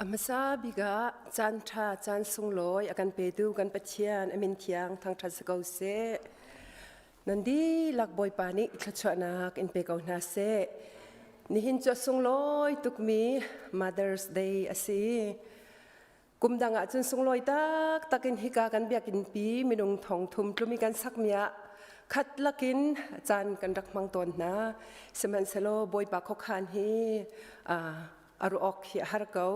A hmasa bik ah caan ṭha caan sunglawi a kan petu kan Pathian a min thiang thangṭhat si ko seh. Nan dihlak Bawipa nih thluachuahnak in pe ko hna seh. Nihin cu a sunglawi tukmi Mother's Day a si. Kum dang ah cun sunglawi taktak in hika kan biakinn pi minung thong thum tlum i kan sakmi ah khat lakin caan kan rak hmang tawn hna. Sihmanhsehlaw Bawipa khuakhan hi a ruah awk hi a har ko.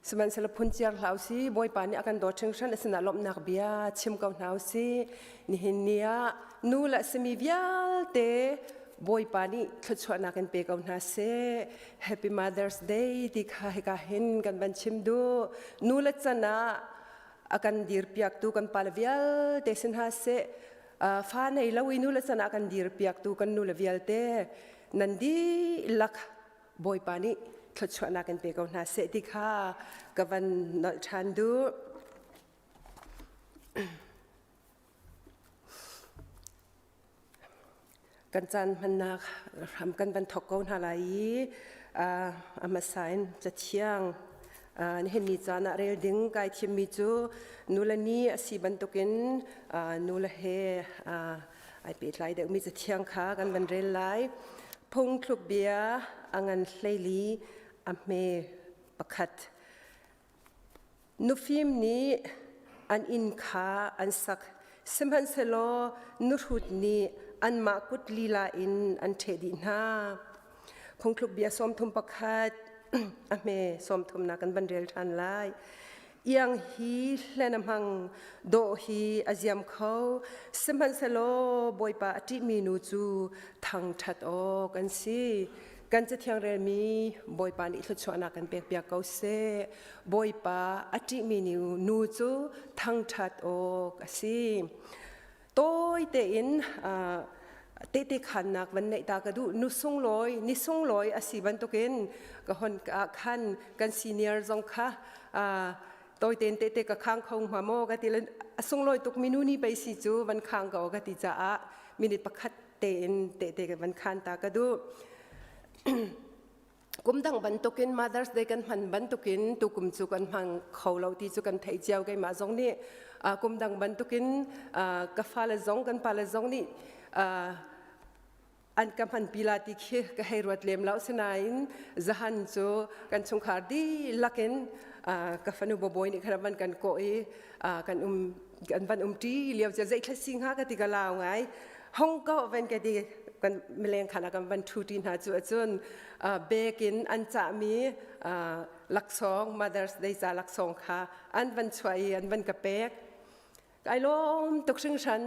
Sihmanhsehlaw phunciar hlah usih, Bawipa nih a kan dawt hringhran a sinah lawmhnak bia chim ko hna usih. Nihin ni ah nu le a simi vialte Bawipa nih thluachuahnak in pe ko hna seh. Happy Mother's Day ti kha hika hin kan van chim duh. Nu le can ah a kan dirpiaktu kan pale vialte sin hna seh. Fa nei lo i nu le can ah kan dirpiaktu kan nu le vialte nan dihlak Bawipa nih thluachuahnak in pe ko hna seh ti kha ka van nolh ṭhan duh. Kan caan hmannak hram kan van thawk ko hna lai i a hmasa in cathiang nihin ni caan ah rel ding kai thimmi cu nule ni a si bantukin nule he ai pehtlai deuhmi cathiang kha kan van rel lai. Phungthluk bia a ngan 14 a hme pakhat. Nufim nih an inn kha an sak, sihmanhsehlaw nuhrut nih anmah kut lila in an ṭheh dih hna. Phungthluk bia 31 a hme 30 nak kan van rel ṭhan lai. Iang hi hlen a hmang, dawh hi a ziam kho, sihmanhsehlaw Bawipa a ṭihmi nu cu thangṭhat awk an si. Kan cathiang relmi Bawipa nih thluachuahnak kan pekpiak ko seh. Bawipa a ṭihmi nu cu thangṭhat awk a si. Tawi tein tehte khannak van neih ta ka duh. Nu sunglawi, ni sunglawi a si bantukin ka hon ah khan kan senior zong kha tawi tein tehte ka khang kho hnga maw ka ti le a sunglawi tuk mi nu ni pei si cu van khang ko ka ti caah minute pakhat tein tehte ka van khan ta ka duh. Kum dang bantukin Mother's Day kan hman bantukin tukum cu kan hmang kho lo ti cu kan theih cio keimah zong nih kum dang bantukin ka fale zong kan pale zong nih an ka hman pi la ti khi ka hei ruat lem lo sinain zahan cu kan chungkhar dihlak in ka fanu babawi nih khan van kan kawh i kan um kan van um ṭi lio cu zeithla si hnga ka ti ka lau ngai hong ko van ka ti kan mileng khan ah kan van ṭhu ṭi hna cu ahcun bag in an cahmi laksawng Mother's Day ca laksawng kha an van chuah i an van ka pek kai lawm tuk hringhran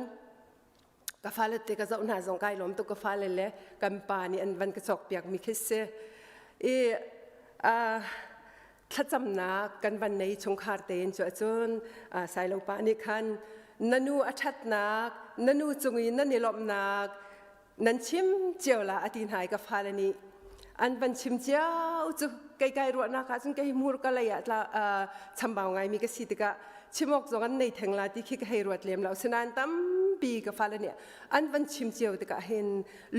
ka fale te ka zoh hna zong kai lawm tuk ka fale le kan pa nih an van ka cawkpiak mi khi si i. Thlacamnak kan van nei chungkhar tein cu ahcun Sailo pa nih khan na nu a ṭhatnak, na nu cung i nan i lawmhnak nan chim cio la a ti hna i ka fale nih an van chim cio cu kei kai ruahnak ahcun kei hmur ka lei ah tla chambau ngaimi ka si tikah chim awk zong an nei theng la ti khi ka hei ruat lem lo sinain tampi ka fale nih an van chim cio tikah hin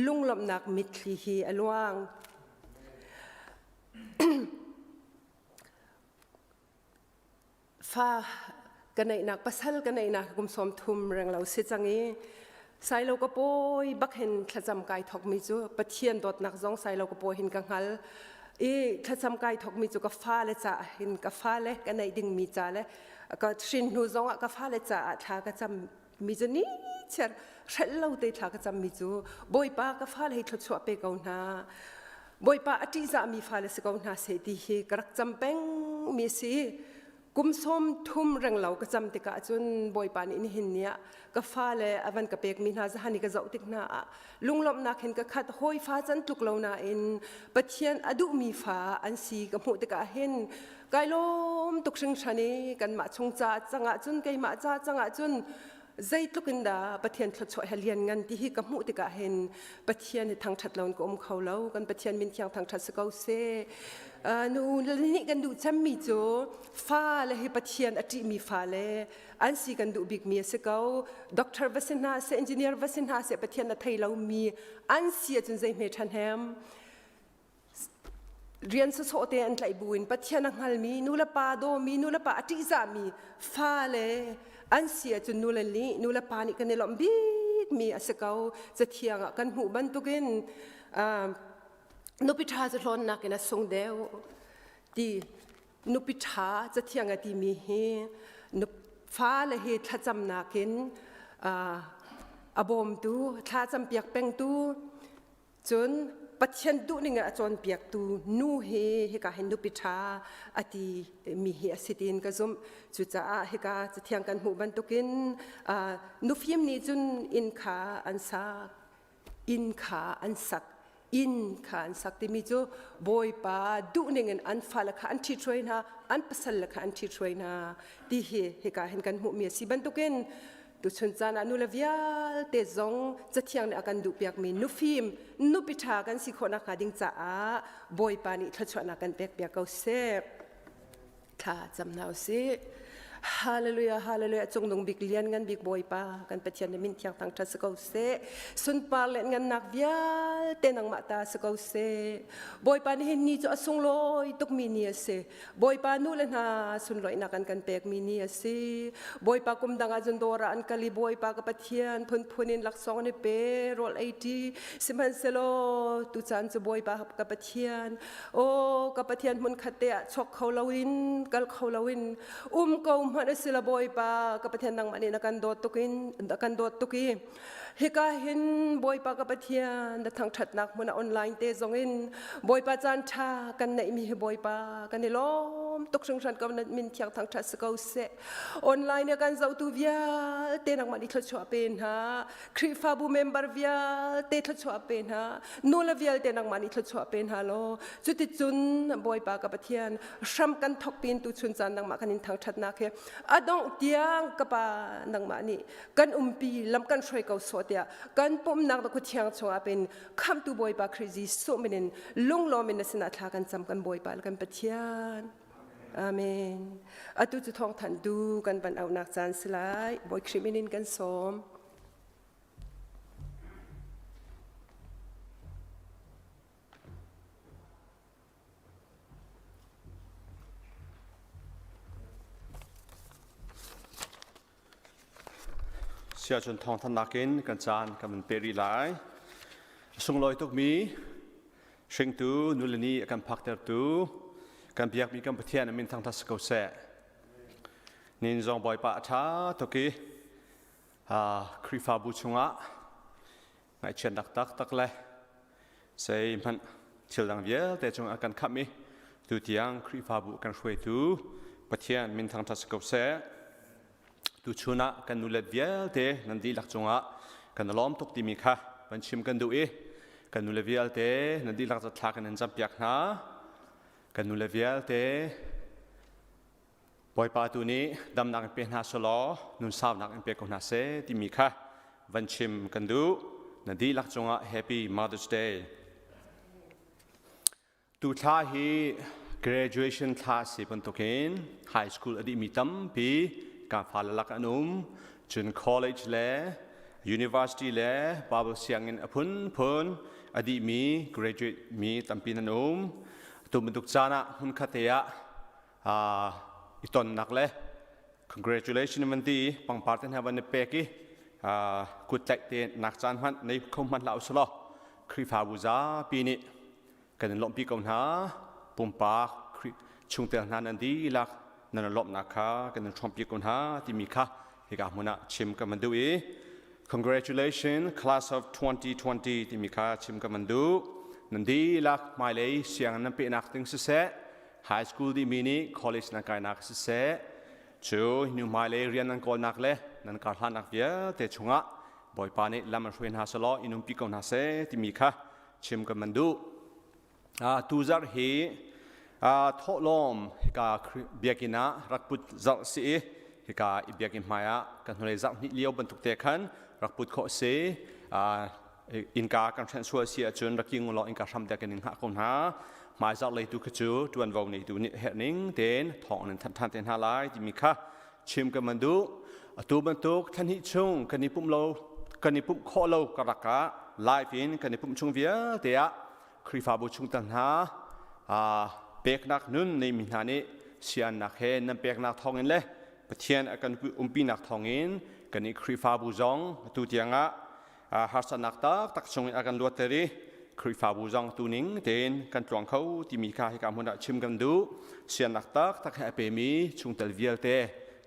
lunglawmhnak mitthli hi a luang. Fa ka neihnak pasal ka neihnak kum 30 reng lo si cang i sailo ka pawi bak hin thlacam kai thokmi cu Pathian dawtnak zong sailo ka pawi hin ka hngal i thlacam kai thokmi cu ka fale caah hin ka fale ka neih dingmi ca le ka hrin hnu zong ah ka fale caah thla ka cam mi cu ni chiar hrelh lo te thla ka cam mi cu Bawipa ka fale hi thluachuah pe ko hna Bawipa a ṭihzahmi fale si ko hna seh ti hi ka rak cam peng mi si. Kum 30 renglo ka cam tikah cun Bawipa nih nihin ni ah ka fale a van ka pekmi hna zahan i ka zoh tik hna ah lunglawmhnak hin ka khat. Hawi fa can tluk lo nain Pathian a duhmi fa an si ka hmuh tikah hin kai lawm tuk hringhran i kanmah chung ca cangah cun keimah ca cangah cun zeitluk in dah Pathian thluachuah he lian ngan ti hi ka hmuh tikah hin Pathian hi thangṭhat lo in ka um kho lo. Kan Pathian min thiang thangṭhat si ko seh. Nu le nih kan duh cemmi cu fa le hi Pathian a ṭihmi fa le an si kan duh bikmi a si ko. Doctor va si hna seh, engineer va si hna seh, Pathian a thei lomi an si ahcun zei hme ṭhahnem. Rian sawsawh te an tlaih buin Pathian a hngalmi nulepa dawmi nulepa a ṭihzahmi fale an si ahcun nule nih nulepa nih kan i lawmh bikmi a si ko. Cathiang ah kan hmuh bantukin nupi ṭha cu hlawnnak in a sung deuh ti nupi ṭha cathiang a timi hi fale hi thlacamnak in a bawmtu thlacam piak pengtu Cun Pathian duhning in a cawnpiaktu nu hi hika hin nupi ṭha a ti mi hi a si tiin ka zumh. Cucaah hika cathiang kan hmuh bantukin nufim nih cun inn kha an sak, inn kha an sak, inn kha an sak timi cu Bawipa duhning in an fale kha an ṭhithruai hna, an pasal le kha an ṭhithruai hna ti hi hika hin kan hmuhmi a si bantukin Tuchun caan ah nule vialte zong Cathiang nih a kan duhpiakmi nufim, nupi ṭha kan si khawh nakhnga ding caah Bawipa nih thluachuahnak kan pekpiak ko seh. Thla cam hna usih. Hallelujah, hallelujah. Cungnung bik lian ngan bik Bawipa kan Pathian na min thiang thangṭhat si ko seh. Sunpar le ngannak vialte nangmah ta si ko seh. Bawipa nihin ni cu a sunglawi tukmi ni a si. Bawipa nu le hna sunlawihnak an kan pekmi ni a si. Bawipa kum dang ah cun dawr ah an kal i Bawipa ka Pathian phunphun in laksawng an i pe, rawl ei ṭi. Sihmanhsehlaw tucaan cu Bawipa ka Pathian, aw ka Pathian hmunkhat te ah chuak kho loin, kal kho loin um ko hmanh a si lo Bawipa ka Pathian nangmah nih na kan dawt tuk in na kan dawt tuk i Hika hin Bawipa ka Pathian na thangṭhatnak hmun ah online te zong in Bawipa caan ṭha kan neihmi hi Bawipa kan i lawm tuk hringhran ko na min thiang thangṭhat si ko seh. Online ah kan zohtu vialte nangmah nih thluachuah pe hna. Khrihfabu member vialte thluachuah pe hna. Nule vialte nangmah nih thluachuah pe hna law cuticun Bawipa ka Pathian hram kan thok pin tu chun caan nangmah kan in thangṭhatnak hi a dongh tiang ka pa nangmah nih kan umpi lam kan hruai ko sawh tiah kan pumnak na kuthiang chungah pin khamtu Bawipa Khrih Jesuh min in lunglawm in na sinah thla kan cam kan Bawipa le kan Pathian. Amen. Atu cu thawngthan tu kan van auhnak caan si lai. Bawi Khrih min in kan sawm. Siahcun thawngthanhnak in kan caan kan van peh rih lai. A sunglawi tukmi hringtu nule ni a kan phaktertu kan biakmi kan Pathian a min thangthat si ko seh. Nin zong Bawipa a ṭha tuk i Khrihfabu chungah ngaihchiatnak taktak le zeihmanh thil dang vialte cung a kan khamh i tutiang Khrihfabu kan hruaitu Pathian min thangṭhat si ko seh. Tuchun ah kan nulet vialte nan dihlak cungah kan lawm tuk timi kha van chim kan duh i kan nule vialte nan dihlak zatthla kan in campiak hna. Kan nule vialte. Bawipa tu nih damnak in pe hna selaw nun saunak in pe ko hna seh timi kha van chim kan duh. Na dihlak cungah Happy Mother's Day. Tu thla hi graduation thla si bantukin high school a dihmi tampi kan fale lak an um. Cun college le university le Bible sianginn a phunphun a dihmi graduate mi tampi nan um. Tu bantuk caan ah hmunkhat te ah i tonnak le congratulation van ti pangpar te hna van i pek i kut tlaih te nak caan hmanh nei kho hmanh hlah usulaw Khrihfabu zapi nih kan in lawmhpi ko hna. Pumpak chungtel hna nan dihlak nan lawmhnak kha kan in hrawmpi ko hna timi kha hika hmun ah chim ka van duh i congratulations class of 2020 timi kha chim ka van duh. Nan dihlak hmailei sianginn nan pehnak ding siseh, high school dihmi nih college nan kainak siseh, cu hnu hmailei rian nan kawlnak le nan karhlannak vialte chungah Bawipa nih lam an hruai hna selaw in umpi ko hna seh timi kha chim kan van duh. Tu zarh hi thawhlawm hika biakinn ah rak put zarh si i hika i biakinn hmai ah kan hnulei zarh hnih lio bantuk te khan rak put khawh si. Innka kan hrenh sual si ahcun rak king law innka hram te kan in hngah ko hna. Hmaizarh lei tu khi cu ṭuanvo neitu nih herh ning tein thawng in thanh ṭhan te hna lai timi kha chim kan van duh. Atu bantuk thla chung kan i pumh lo, kan i pumh khawh lo karlak ah live in kan i pumh chung vialte ah Khrihfabu chungtel hna peknak nun neimi hna nih siannak he nan peknak thawngin le Pathian a kan umpinak thawngin kan i Khrihfabu zong atu tiangah harsatnak taktak chungin a kan luatter i Khrihfabu zong tuning tein kan tluang kho timi kha hika hmun ah chim kan duh. Siannak taktak he a pemi chungtel vialte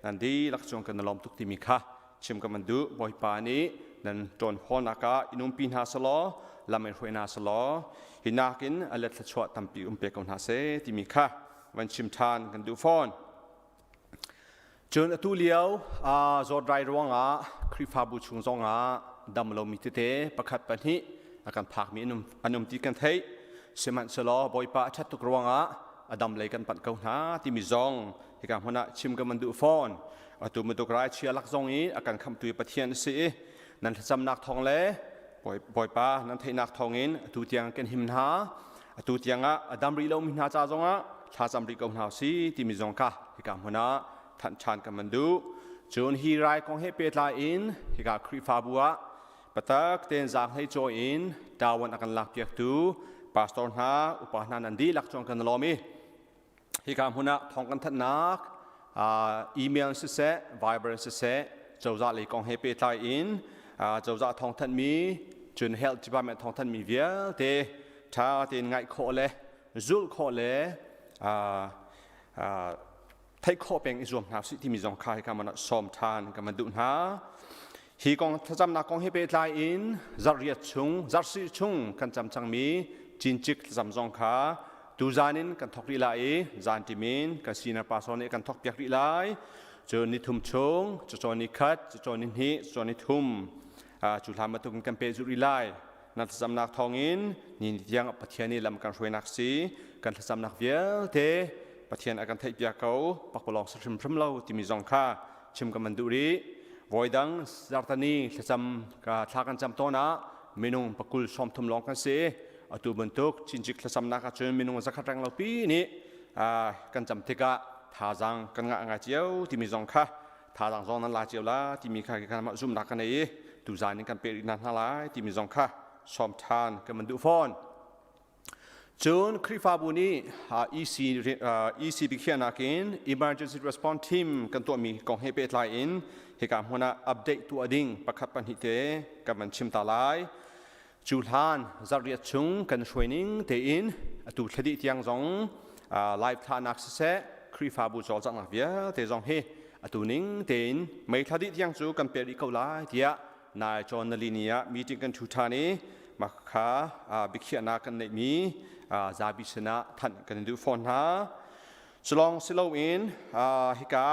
nan dihlak cung kan lawm tuk timi kha chim kan van duh. Bawipa nih nan ṭawn hawlnak ah in umpi hna selaw, lam in hruai hna selaw, hi nakin a let thluachuah tampi um pe ko hna seh timi kha van chim ṭhan kan duh fawn. Cun atu lio zawtrai ruangah Khrihfabu chung zongah dam lomi tete pakhat pahnih a kan phakmi an um ti kan theih. Sihmanhsehlaw Bawipa a ṭhat tuk ruangah a dam lei kan panh ko hna timi zong hika hmun ah chim kan van duh fawn. Atu bantuk raichia lak zong i a kan khamhtu i Pathian a si i nan thlacamnak thawng le Bawipa nan theihnak thawngin atu tiang kan him hna. Atu tiangah a dam rih lomi hna ca zongah thlacam rih ko hna si timi zong kha hika hmun ah thanh ṭhan kan van duh. Cun hi rai kong he pehtlai in hika Khrihfabu ah patak tein zaanghlei cawi in ṭawan a kan lakpiaktu pastor hna, upa hna nan dihlak cung kan lawm i hika hmun ah thawng kan thanhnak email siseh, Viber siseh, cozah lei kong he pehtlai in cozah thawngthanhmi cun health department thawngthanhmi vialte ṭha tein ngaih khawh le zulh khawh le theih khawh peng i zuam hna usih timi zong kha hika man ah sawm ṭhan kan van duh hna. Hi kong thlacamnak kong he pehtlai in zarhriat chung, zarhsih chung kan cam cangmi cincik thlacam zong kha tuzan in kan thawk rih lai i zan timin kan senior pastor nih kan thawk piak rih lai. Cun nithum chung, cacawn ni khat, cacawn ni hnih, cacawn ni thum, cu hlan bantuk in kan pehzulh rih lai. Nan thlacamnak thawngin ni tiang Pathian nih lam kan hruainak si. Kan thlacamnak vialte Pathian a kan theihpiak ko, pakpalawng si hrimhrim lo timi zong kha chim kan van duh rih. Voidang zartani thlacam ka thla kan cam tawn ah minung pakul 30 lawng kan si. Atu bantuk cincik thlacamnak ahcun minung 100 reng lo pi nih kan cam tikah thazaang kan ngah ngai cio timi zong kha thazaang zong nan la cio la timi kha kanmah zumhnak kan nei i tuzaan in kan peh rih hna lai timi zong kha sawm ṭhan kan van duh fawn. Cun Khrihfabu nih EC, EC biakhiahnak in Emergency Response Team kan tuahmi kong he pehtlai in hika hmun ah update tuah ding pakhat pahnih te kan van chim ta lai. Cu hlan zarhriat chung kan hruaining tein atu thladih tiang zong live thlahnak siseh Khrihfabu cawlcanghnak vialte zong hi atu ning tein May thla dih tiang cu kan peh rih ko lai tiah nai cawn nali ni ah meeting kan ṭhu ṭhan i mah kha biakhiahnak kan neihmi zapi sinah thanh kan in duh fawn hna. Culawng si loin hika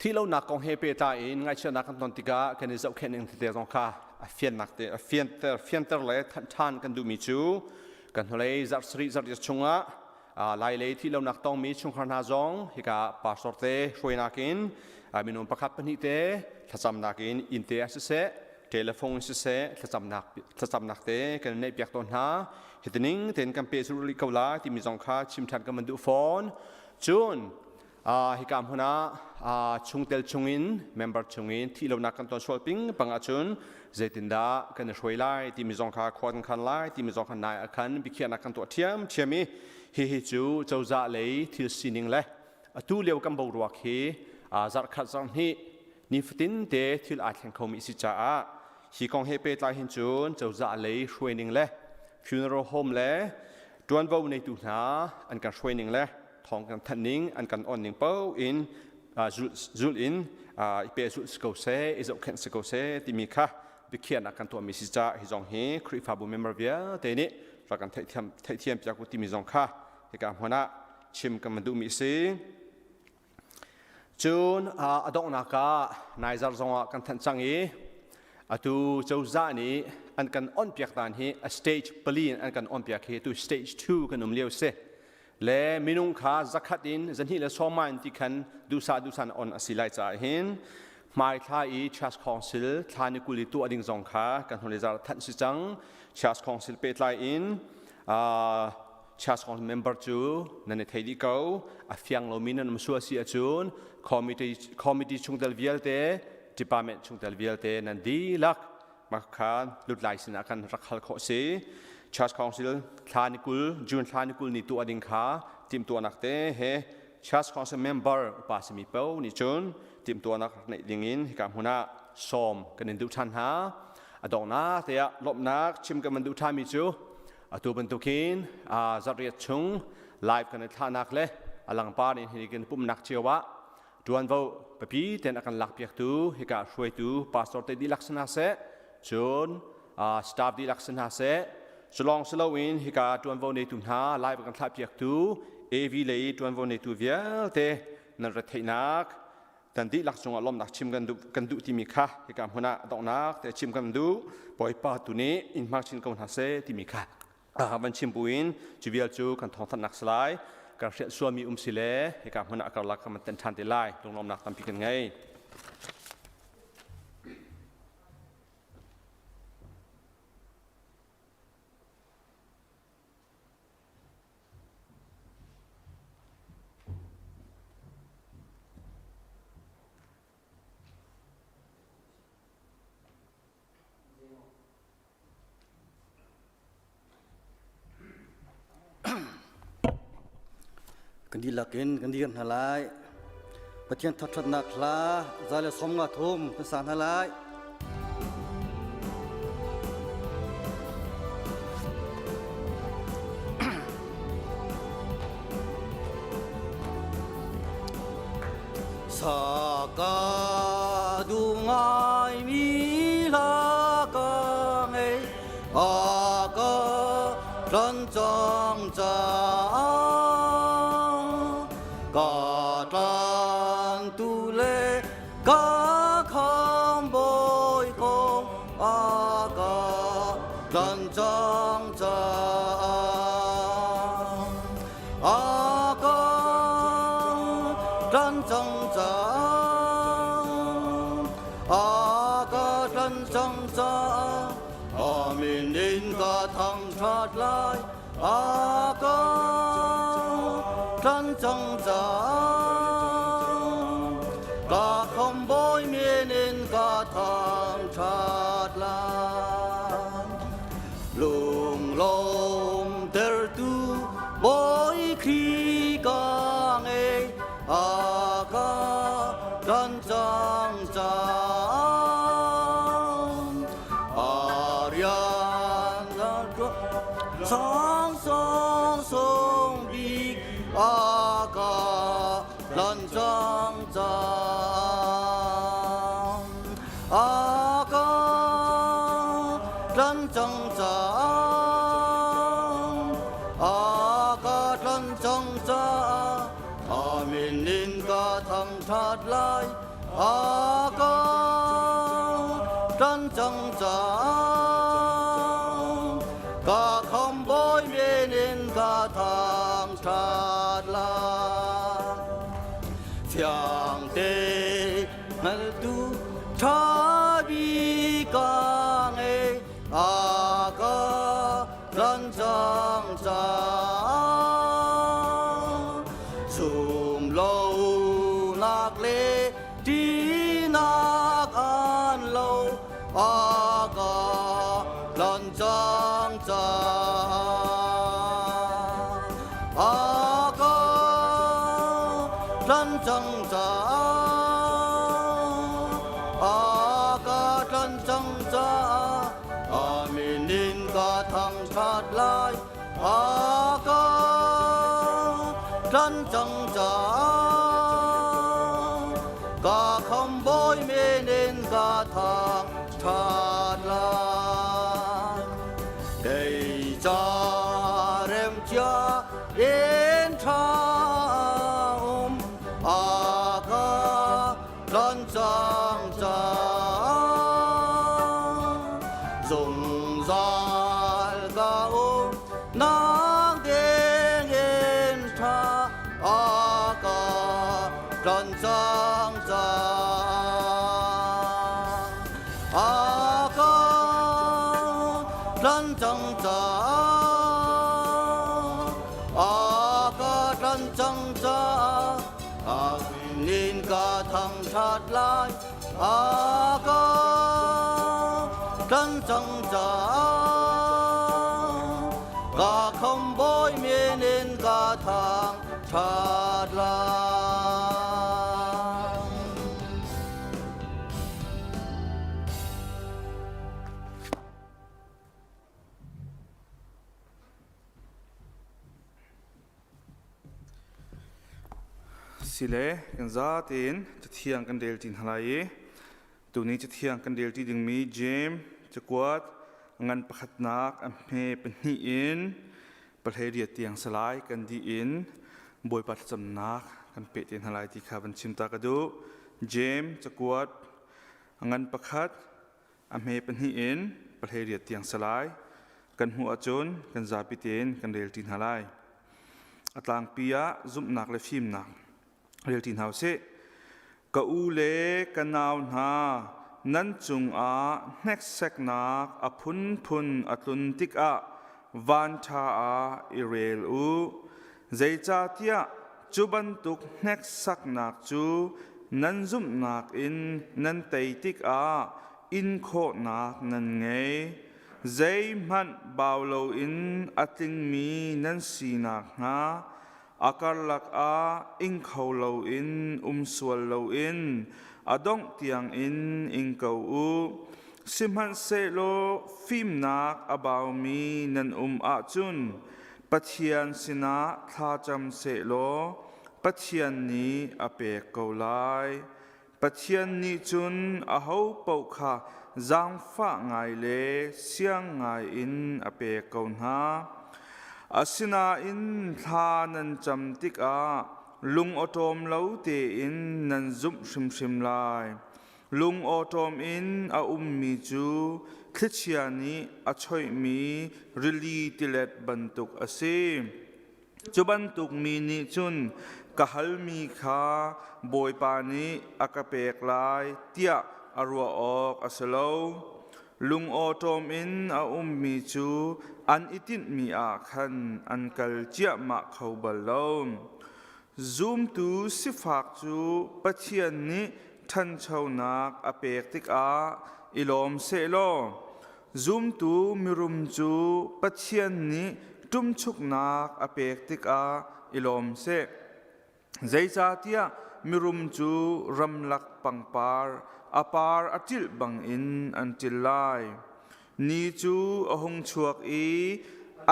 Thihlonak kong he pehtlai in ngaihchiatnak kan ton tikah kan i zohkhenh ning tete zong kha a fiannak te a fianter fianter le thanh ṭhan kan duhmi cu kan hnulei zarh sarih zarh chungah Lai lei thih lonak tongmi chungkhar hna zong hika pastor te hruainak in minung pakhat pahnih te thlacamnak in inn te ah siseh telephone in siseh thlacamnak thlacamnak te kan neih piak tawn hna. Hitining tein kan pe rih ko lai timi zong kha chim ṭhan kan van duh fawn. Cun hika hmun ah chungtel chungin member chungin thih lonak kan ton sual ping pang ahcun zeitindah kan i hruai lai timi zong kha khua kan khan lai timi zong kha nai ah khan biakhiahnak kan tuah ṭhiamṭhiam i hihi cu cozah lei thil sining le atu lio kan boruak hi zarhkhat zarhhnih nifatin te thil aa thleng khomi si caah hi kong he pehtlai hin cun cozah lei hruaining le funeral home le ṭuanvo neitu hna an kan hruaining le thawng kan thanh ning an kan on ning paoh in zulh in i pehzulh si ko seh i zohkhenh si ko seh timi kha biakhiahnak kan tuahmi si caah hi zong hi Khrihfabu member vialte nih rak kan theihthiam piak u timi zong kha hika hmun ah chim kan van duhmi a si. Cun a donghnak ah naizar zongah kan thanh cang i atu cozah nih an kan onpiak dan hi a stage pali in an kan onpiak hi tu stage 2 kan um lio si. Le minung kha zakhat in zahnih le sawma in ti khan duhsah duhsan on a si lai caah hin hmai thla i Church Council thla ni 20 i tuah ding zong kha kan hnu le zar thanh si cang. Church Council pehtlai in Church Council member cu nan i thei dih ko. A fiang lomi nan um sual si ahcun committee committee chungtel vialte, department chungtel vialte nan dihlak makha lutlai sinah khan rak hal khawh si. Church Council thla ni 20, June thla ni 20 ni tuah ding kha timhtuahnak te he Church Council member upa simi paoh nih cun timhtuahnak rak neih ding in hika hmun ah sawm kan in duh ṭhan hna. A donghnak te ah lawmhnak chim kan van duh ṭhanmi cu atu bantukin zarhriat chung live kan i thlahnak le a langpar in hi kan pumhnak cio ah ṭuanvo papi ten a kan lakpiaktu hika hruaitu pastor te dihlak si hna seh, cun staff dihlak si hna seh, culawng si loin hika ṭuanvo neitu hna live kan thlahpiaktu AV lei ṭuanvo neitu vialte nan retheihnak kan dihlak cungah lawmhnak chim kan duh timi kha hika hmun ah donghnak te chim kan duh. Bawipa tu nih in hmang chin ko hna seh timi kha van chim buin cu vial cu kan thawngthanhnak si lai. Kan hrial sualmi um si le hika hmun ah karlak kan ten ṭhan te lai. Lunglawmnak tampi kan ngei. Kan dihlak in kan dir hna lai. Pathian thangṭhatnak hla 153 kan sa hna lai. Saka du ngai mi hla ka ngei a ka tlan cang caah ka tlan tu le ka kham bawi kong a ka tlan cang caah a ka tlan cang caah a ka tlan cang caah amin in ka thangṭhat lai a ka tlan cang caah ka khambawi min in ka thangṭhat lai. Lunglawm tertu Bawi Khrih ka ngei a ka tlan cang caah a rian sang song song bik a ka tlan cang caah a ka tlan cang caah a ka tlan cang caah amin in ka thangṭhat lai a ka tlan cang caah ka khambawi min in ka thangṭhat. thangṭhat lai. Fiangte hngaltu ṭha bik ka ngei, a ka tlanh cang caah. Zum lonak le ṭihnak an lo, a ka tlanh cang caah. A ka tlanh cang caah, a ka tlanh cang caah, a min in ka thangṭhat lai. A ka tlanh cang caah, ka khambawi min in ka thangṭhat lai. Kei ca remcia in ṭha um, a ka tlanh cang caah, zungzal ka um nak ding in ṭha a ka tlanh cang caah. A ka tlanh cang caah, a ka tlanh cang caah, a min ka thangṭhat lai. A ka tlanh cang caah, ka khambawi min in ka thangṭhat lai. Sile kan zatein cathiang kan rel ṭi hna lai i tuni cathiang kan rel ṭi dingmi Jeim cakuat ngan pakhatnak a hme pahnih in pahleiriat tiang salai kan dih in Bawipa thlacamnak kan peh te hna lai ti kha van chim ta ka duh. Jeim cakuat ngan pakhat a hme pahnih in pahleiriat tiang salai kan hmuh ahcun kan zapi tein kan rel ṭi hna lai. A tlangpi ah zumhnak le fimnak rel ṭi hna usih. Ka u le ka nau hna, nan cungah hnekseknak a phunphun a tlun tikah vanṭha ah i rel u. Zeicahtiah cu bantuk hneksaknak cu nan zumhnak in nan tei tikah in khawhnak nan ngei. Zeihmanh bau loin a tlingmi nan si nakhnga a karlak ah ing kho loin um sual loin a dongh tiangin ing ko u. Sihmanhsehlaw fimnak a baumi nan um ahcun Pathian sinah thlacam sehlaw Pathian nih a pek ko lai. Pathian nih cun aho paoh kha zaangfah ngai le siang ngai in a pek ko hna. Asinain thla nan cam tikah lung awṭawm lo tein nan zumh hrimhrim lai. Lung awṭawm in a ummi cu thlichia nih a choihmi rili tilet bantuk a si. Cu bantuk mi nih cun ka halmi kha Bawipa nih a ka pek lai tiah a ruah awk a si lo. Lung awṭawm in a ummi cu an i tinhmi ah khan an kal ciahmah kho bal lo. Zumtu sifak cu Pathian nih ṭhanchonak a pek tikah i lawm sehlaw Zumtu mirum cu Pathian nih ṭumchuknak a pek tikah i lawm seh. Zeicahtiah mirum cu ramlak pangpar a par a ṭilh bangin an ṭil lai. Ni cu a hung chuak i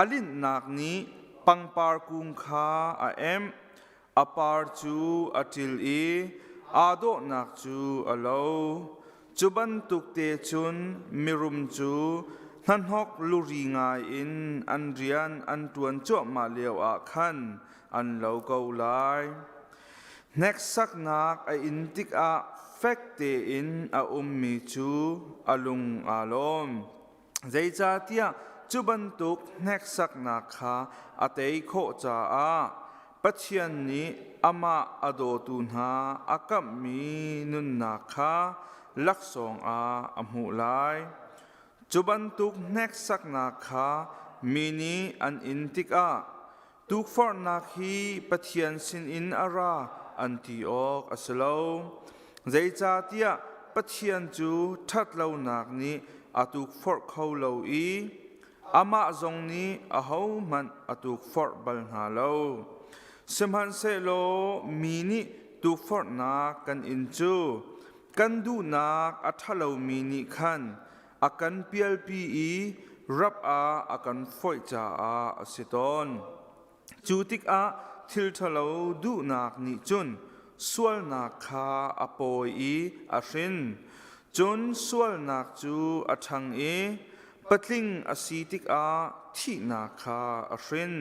a linhnak nih pangpar kung kha a emh. A par cu a ṭil i aa dawhnak cu a lo. Cu bantuk te cun mirum cu hnahnok luri ngai in an rian an ṭuan cuahmah lioah khan an lo ko lai. Hneksaknak a in tikah fek tein a ummi cu a lung aa lawm. Zeicahtiah cu bantuk hneksaknak kha a tei khawh caah. Pathian nih amah a dawtu hna a kamhmi nunnak kha laksawng ah a hmuh lai. Cu bantuk hneksaknak kha mi nih an in tikah tukforhnak hi Pathian sinin a ra an ti awk a si lo. Zeicahtiah Pathian cu ṭhatlonak nih a tukforh kho lo i amah zong nih ahohmanh a tukforh bal hna lo. Sihmanhsehlaw mi nih tukforhnak kan in cu kan duhnak a ṭhalomi nih khan a kan pialpi i rap ah a kan foih caah a si tawn. Cu tikah thil ṭhalo duhnak nih cun sualnak kha a pawi i a hrin. Cun sualnak cu a ṭhang i patling a si tikah thihnak kha a hrin.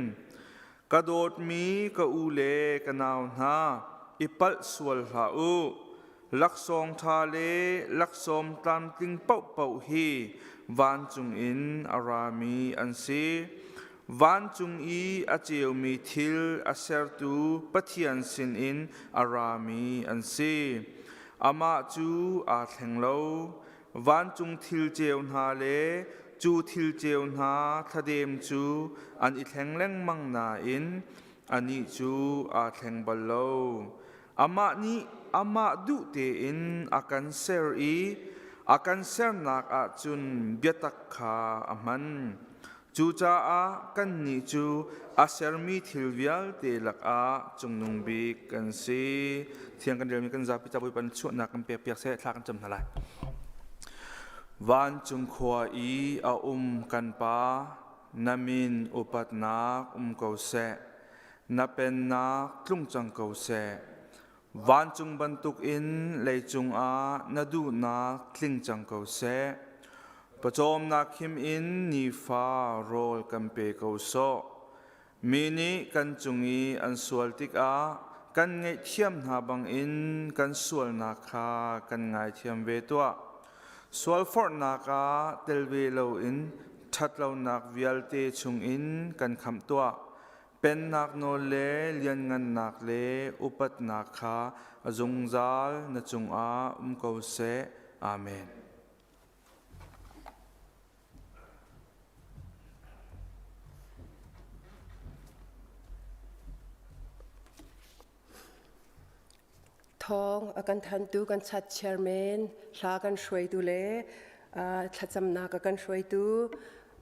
Ka dawtmi ka u le ka nau hna, i palh sual hlah u. Laksawng ṭha le laksawng tlamtling paohpaoh hi vancung in a rami an si. Vancung i a ceumi thil a sertu Pathian sinin a rami an si. Amah cu aa thleng lo. Vancung thil ceu hna le cu thil ceu hna thladem cu an i thleng lengmang nain anih cu aa thleng bal lo. Amah nih amah duh tein a kan ser i a kan sernak ah cun biatak kha a hman. Cucaah kannih cu a sermi thil vialte lakah cungnung bik kan si. Thiang kan relmi kan zapi ca Bawipa nih chuahnak kan pekpiak seh, thla kan cam hna lai. Vancung khua i a um kan Pa, na min upatnak um ko seh. Na pennak tlung cang ko seh. Vancung bantukin leicung ah na duhnak tling cang ko seh. Pawcawmnak him in nifa rawl kan pe ko sawh. Mi nih kan cung i an sual tikah kan ngaihthiam hna bangin kan sualnak kha kan ngaithiam ve tuah. Sualforhnak ah tel ve loin ṭhatlonak vialte chungin kan khamh tuah. Pennak nawl le lianngannak le upatnak kha a zungzal na cungah um ko seh. Amen. Thawng a kan thantu kan chat chairman, hla kan hruaitu le thlacamnak a kan hruaitu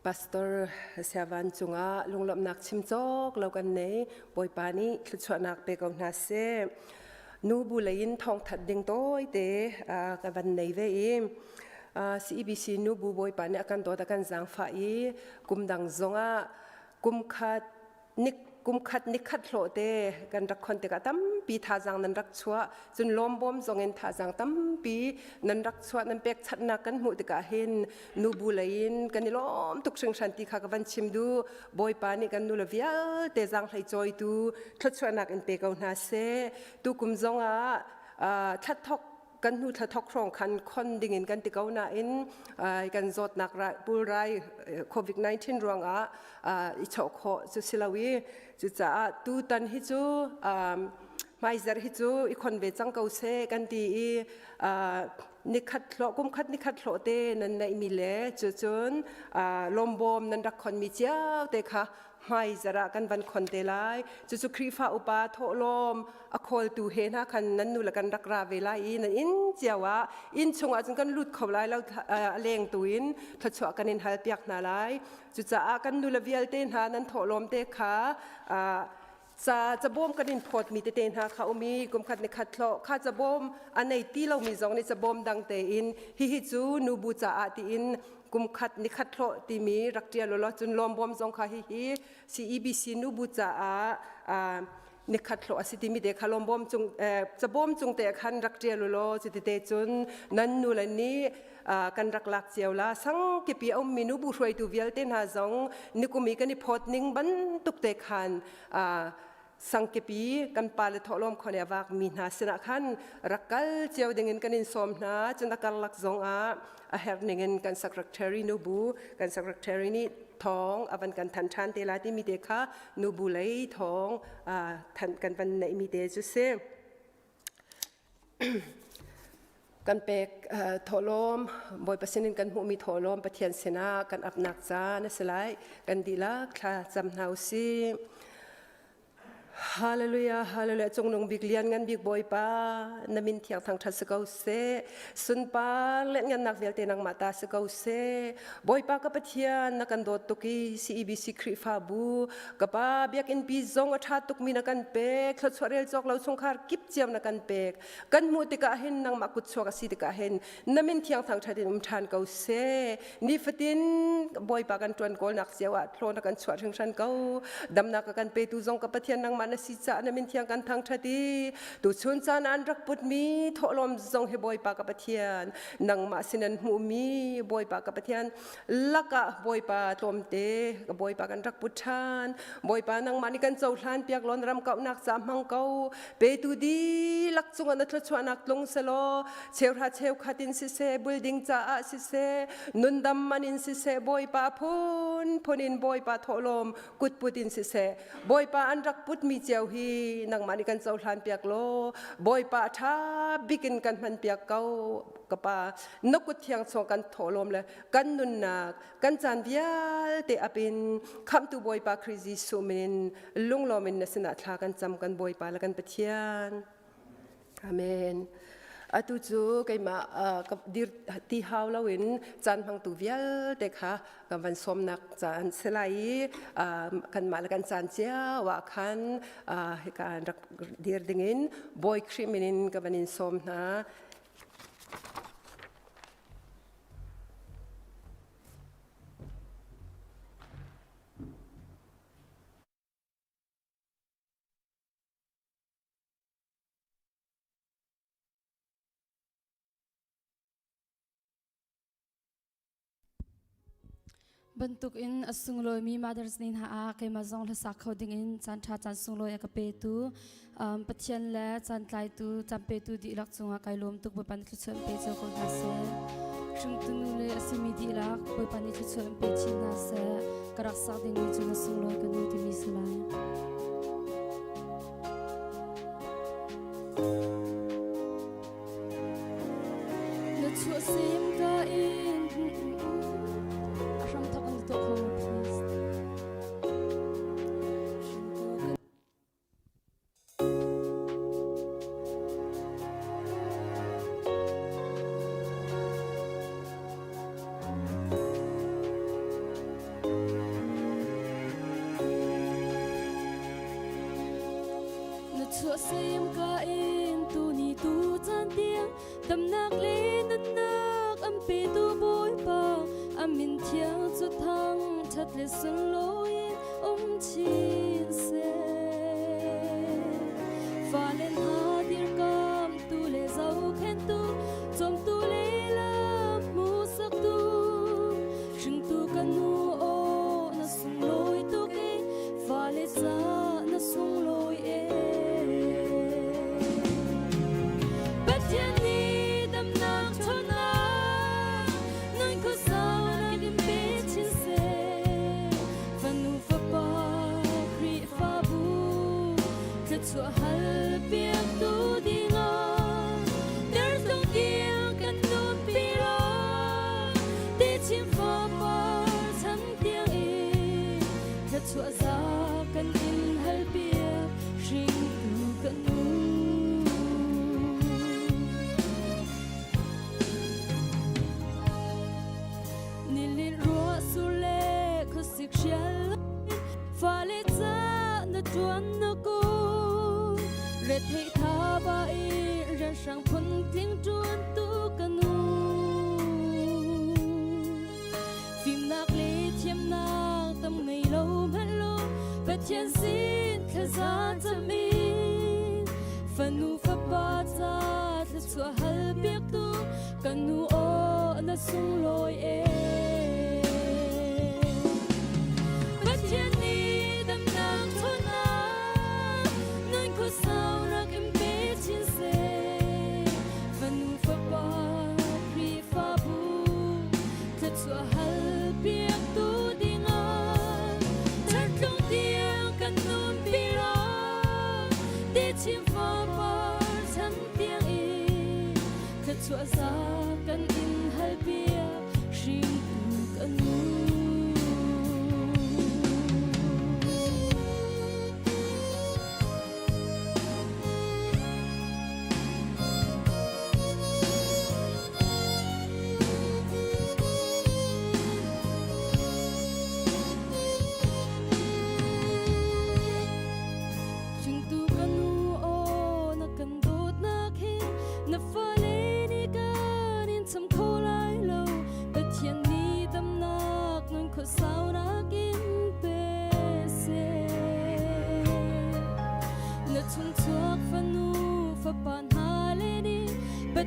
Pastor Siavan cungah lunglawmhnak chim cawk lo kan nei. Bawipa nih thluachuahnak pe ko hna seh. Nu bu lei in thawngthat ding tawite ka van nei ve i CEBC nu bu Bawipa nih a kan dawt a kan zaangfah i kum dang zongah kum khat nik kum khat nikhat hlawh te kan rak khon tikah tampi thazaang nan rak chuah cun lawmbawm zong in thazaang tampi nan rak chuah nan pekchanhnak kan hmuh tikah hin nubu lei in kan i lawm tuk hringhran ti kha ka van chim duh bawipa nih kan nule vialte zaanghlei cawitu thluachuahnak in pe ko hna seh tukum zongah thla kan hnu thla thok hrawng khan khon ding in kan ti ko nain kan zawtnak pulrai COVID-19 ruangah i chawh khawh cu si lo i cucaah tutan hi cu hmaizarh hi cu i khon ve cang ko seh kan ti i nikhat hlawh kum khat nikhat hlawh te nan neihmi le cucun lawmbawm nan rak khonmi cio te kha hmaizarh ah kan van khon te lai. Cucu Khrihfa upa thawhlawm a khawltu he hna khan nan nu le kan rak ra ve lai i nan inn cio ah inn chungah cun kan lut kho lai lo a leng tu in thluachuah kan in hal piak hna lai. Cucaah kan nu le vialte hna nan thawhlawm te kha ca cabawm kan in phawtmi tete hna kha um i kum khat ni khat hlawh kha cabawm a nei ti lomi zong nih cabawm dang tein hihi cu nubu caah tiin kum khat ni khat hlawh timi rak ṭial ulaw cun lawmbawm zong kha hihi CEBC nubu caah nikhat hlawh a si timi te kha lawmbawm cung cabawm cung te khan rak ṭial ulaw cuti te cun nan nu le nih kan rak lak cio la sang kipi a ummi nubu hruaitu vialte hna zong nikum i kan i phawt ning bantuk te khan. Sangkepi kan pale thawhlawm khon i a vak mi hna sinah khan rak kal cio dingin kan in sawm hna. Cun a karlak zongah a herh ningin kan secretary nubu kan secretary nih thawng a van kan than ṭhan te lai timi te kha nubu lei thawng than kan van neih mi te cu si. Kan pek thawhlawm Bawipa sinin kan hmuhmi thawhlawm Pathian sinah kan apnak caan a si lai. Kan dihlak thla cam hna u sih. Hallelujah, hallelujah. Cungnung bik lian ngan bik Bawipa, na min thiang thangṭhat si ko seh. Sunpar le ngannak vialte nangmah ta si ko seh. Bawipa ka Pathian, na kan dawt tuk i CEBC Khrihfabu, ka pa biakinn pi zong a ṭha tukmi na kan pek. Thluachuah rel cawk lo chungkhar kip cio na kan pek. Kan hmuh tikah hin nangmah kutchuak a si tikah hin na min thiang thangṭhat in um ṭhan ko seh. Nifatin Bawipa kan ṭuan kawlnak cio ah thlawn a kan chuah hringhran ko. Damnak a kan petu zong ka Pathian nangmah na si caah na min thiang kan thangṭhat i tuchun caan ah an rak putmi thawhlawm zong hi Bawipa ka Pathian nangmah sin an hmuhmi Bawipa ka Pathian lakah Bawipa tlawmte ka Bawipa kan rak put ṭhan. Bawipa nangmah nih kan cohlan piak law na ram kauhnak ca hmang ko. Petu dihlak cungah na thluachuahnak tlung selaw cheuhra cheukhat in siseh building caah siseh nundam man in siseh Bawipa phunphun in Bawipa thawhlawm kutput in siseh Bawipa an rak putmi cio hi nangmah nih kan cohlan piak law Bawipa ṭha bik in kan hman piak ko ka pa na kut thiang chung kan thawhlawm le kan nunnak kan caan vialte apin khamhtu Bawipa Khrih Jesuh min lunglawm in na sinah thla kan cam kan Bawipa le kan Pathian. Amen. Atu cu keimah ka dir ti hau loin caan hmangtu vialte kha kan van sawmnak caan si lai i kanmah le kan caan cio ah khan hika rak dir dingin Bawi Khrih min in ka van in sawm hna. Bantuk in a sunglawimi Mother's Day hna ah keimah zong hlasak kho dingin caan ṭha caan sunglawi a ka petu Pathian le caan tlaitu caan petu dihlak cungah kai lawm tuk. Bawipa nih thluachuah in pe cio ko hna seh. Hringtu nu le a simi dihlak Bawipa nih thluachuah in pe chin hna seh. Ka rak sak dingmi cu na sunglawi ka nu timi si lai. Na chuahsim ka in a hram thawk in na tuah kho maw please? Na chuahsem ka in tuni tu caan tiang damnak le nunnak an petu Bawipa a min thiang cu thang ṭhat le sunlawi in um chin seh. Fale hna dirkamtu le zohkhenhtu cawmtu le lam hmuhsaktu hringtu ka nu aw na sunglawi tuk i fale ca na sunglawi e. Pathian nih damnak ṭhawnnak nan khuasau nak in pe chin seh. Fanu fapa Khrihfabu thluachuah hal piaktu dingah derthawm tiang kan nunpi ra techin fapa chan tiang in thluachuah za kan in hal piak hringtu kan nu. Nilin ruah sur le khuasik hrial fale ca na ṭuan na ku retheih tha ba i rianhrang phun tling ṭuan tu ka nu fimnak le thiamnak tam ngei lo hmanh lo Pathian sin thlaza cam in fanu fapa ca thluachuah hal piaktu kan nu aw na sunglawi e. Pathian nih damnak ṭhawnnak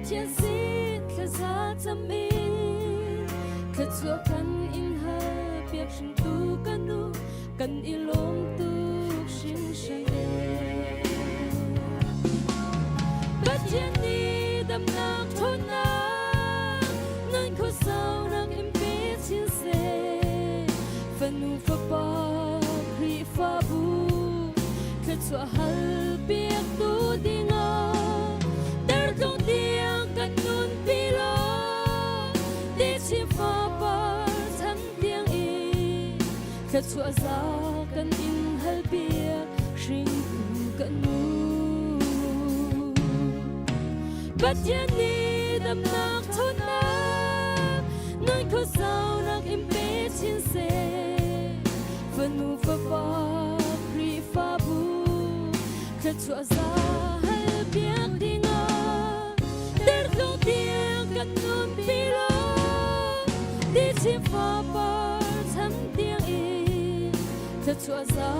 Pathian sin thlaza cam in thluachuah kan in hal piak hringtu kan nu kan i lawm tuk hringhran e. Pathian nih damnak ṭhawnnak nan khuasaunak in pe chin seh. Fanu fapa Khrihfabu thluachuah hal piaktu dingah tertlung tiang kan nunpi law techin fapa chan tiang in thluachuah za kan in hal piak hringtu kan nu. Pathian nih damnak ṭhawnnak nan khuasaunak in pe chin seh. Fanu fapa Khrihfabu thluachuah za hal piak dingah dertlung tiang kan nunpi law ti fapa chan tiang in thluachuah za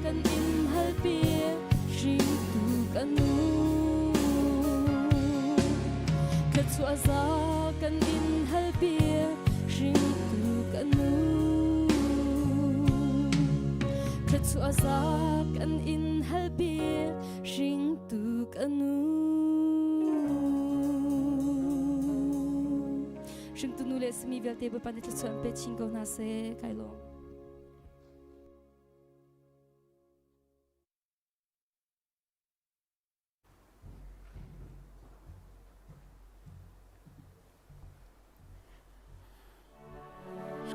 kan in hal piak hringtu kan nu. Thluachuah za kan in hal piak hringtu kan nu. Thluachuah za kan in hal piak hringtu kan nu. Hringtu nu le simi vialte Bawipa nih thluachuah in pe chin ko hna seh. Kai lawm.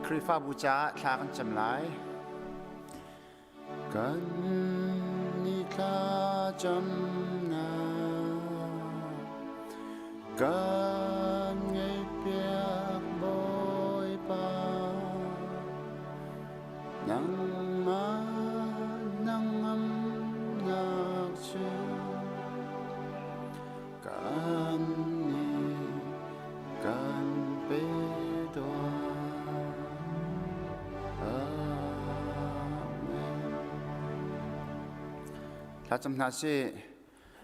Khrihfabu caah thla kan cam lai. Kan ni thla camnak kan ngaihpiak Bawipa. Nangmah nangamnak cu kan nih kan pe tuah. Amen. Thlacam hna sih.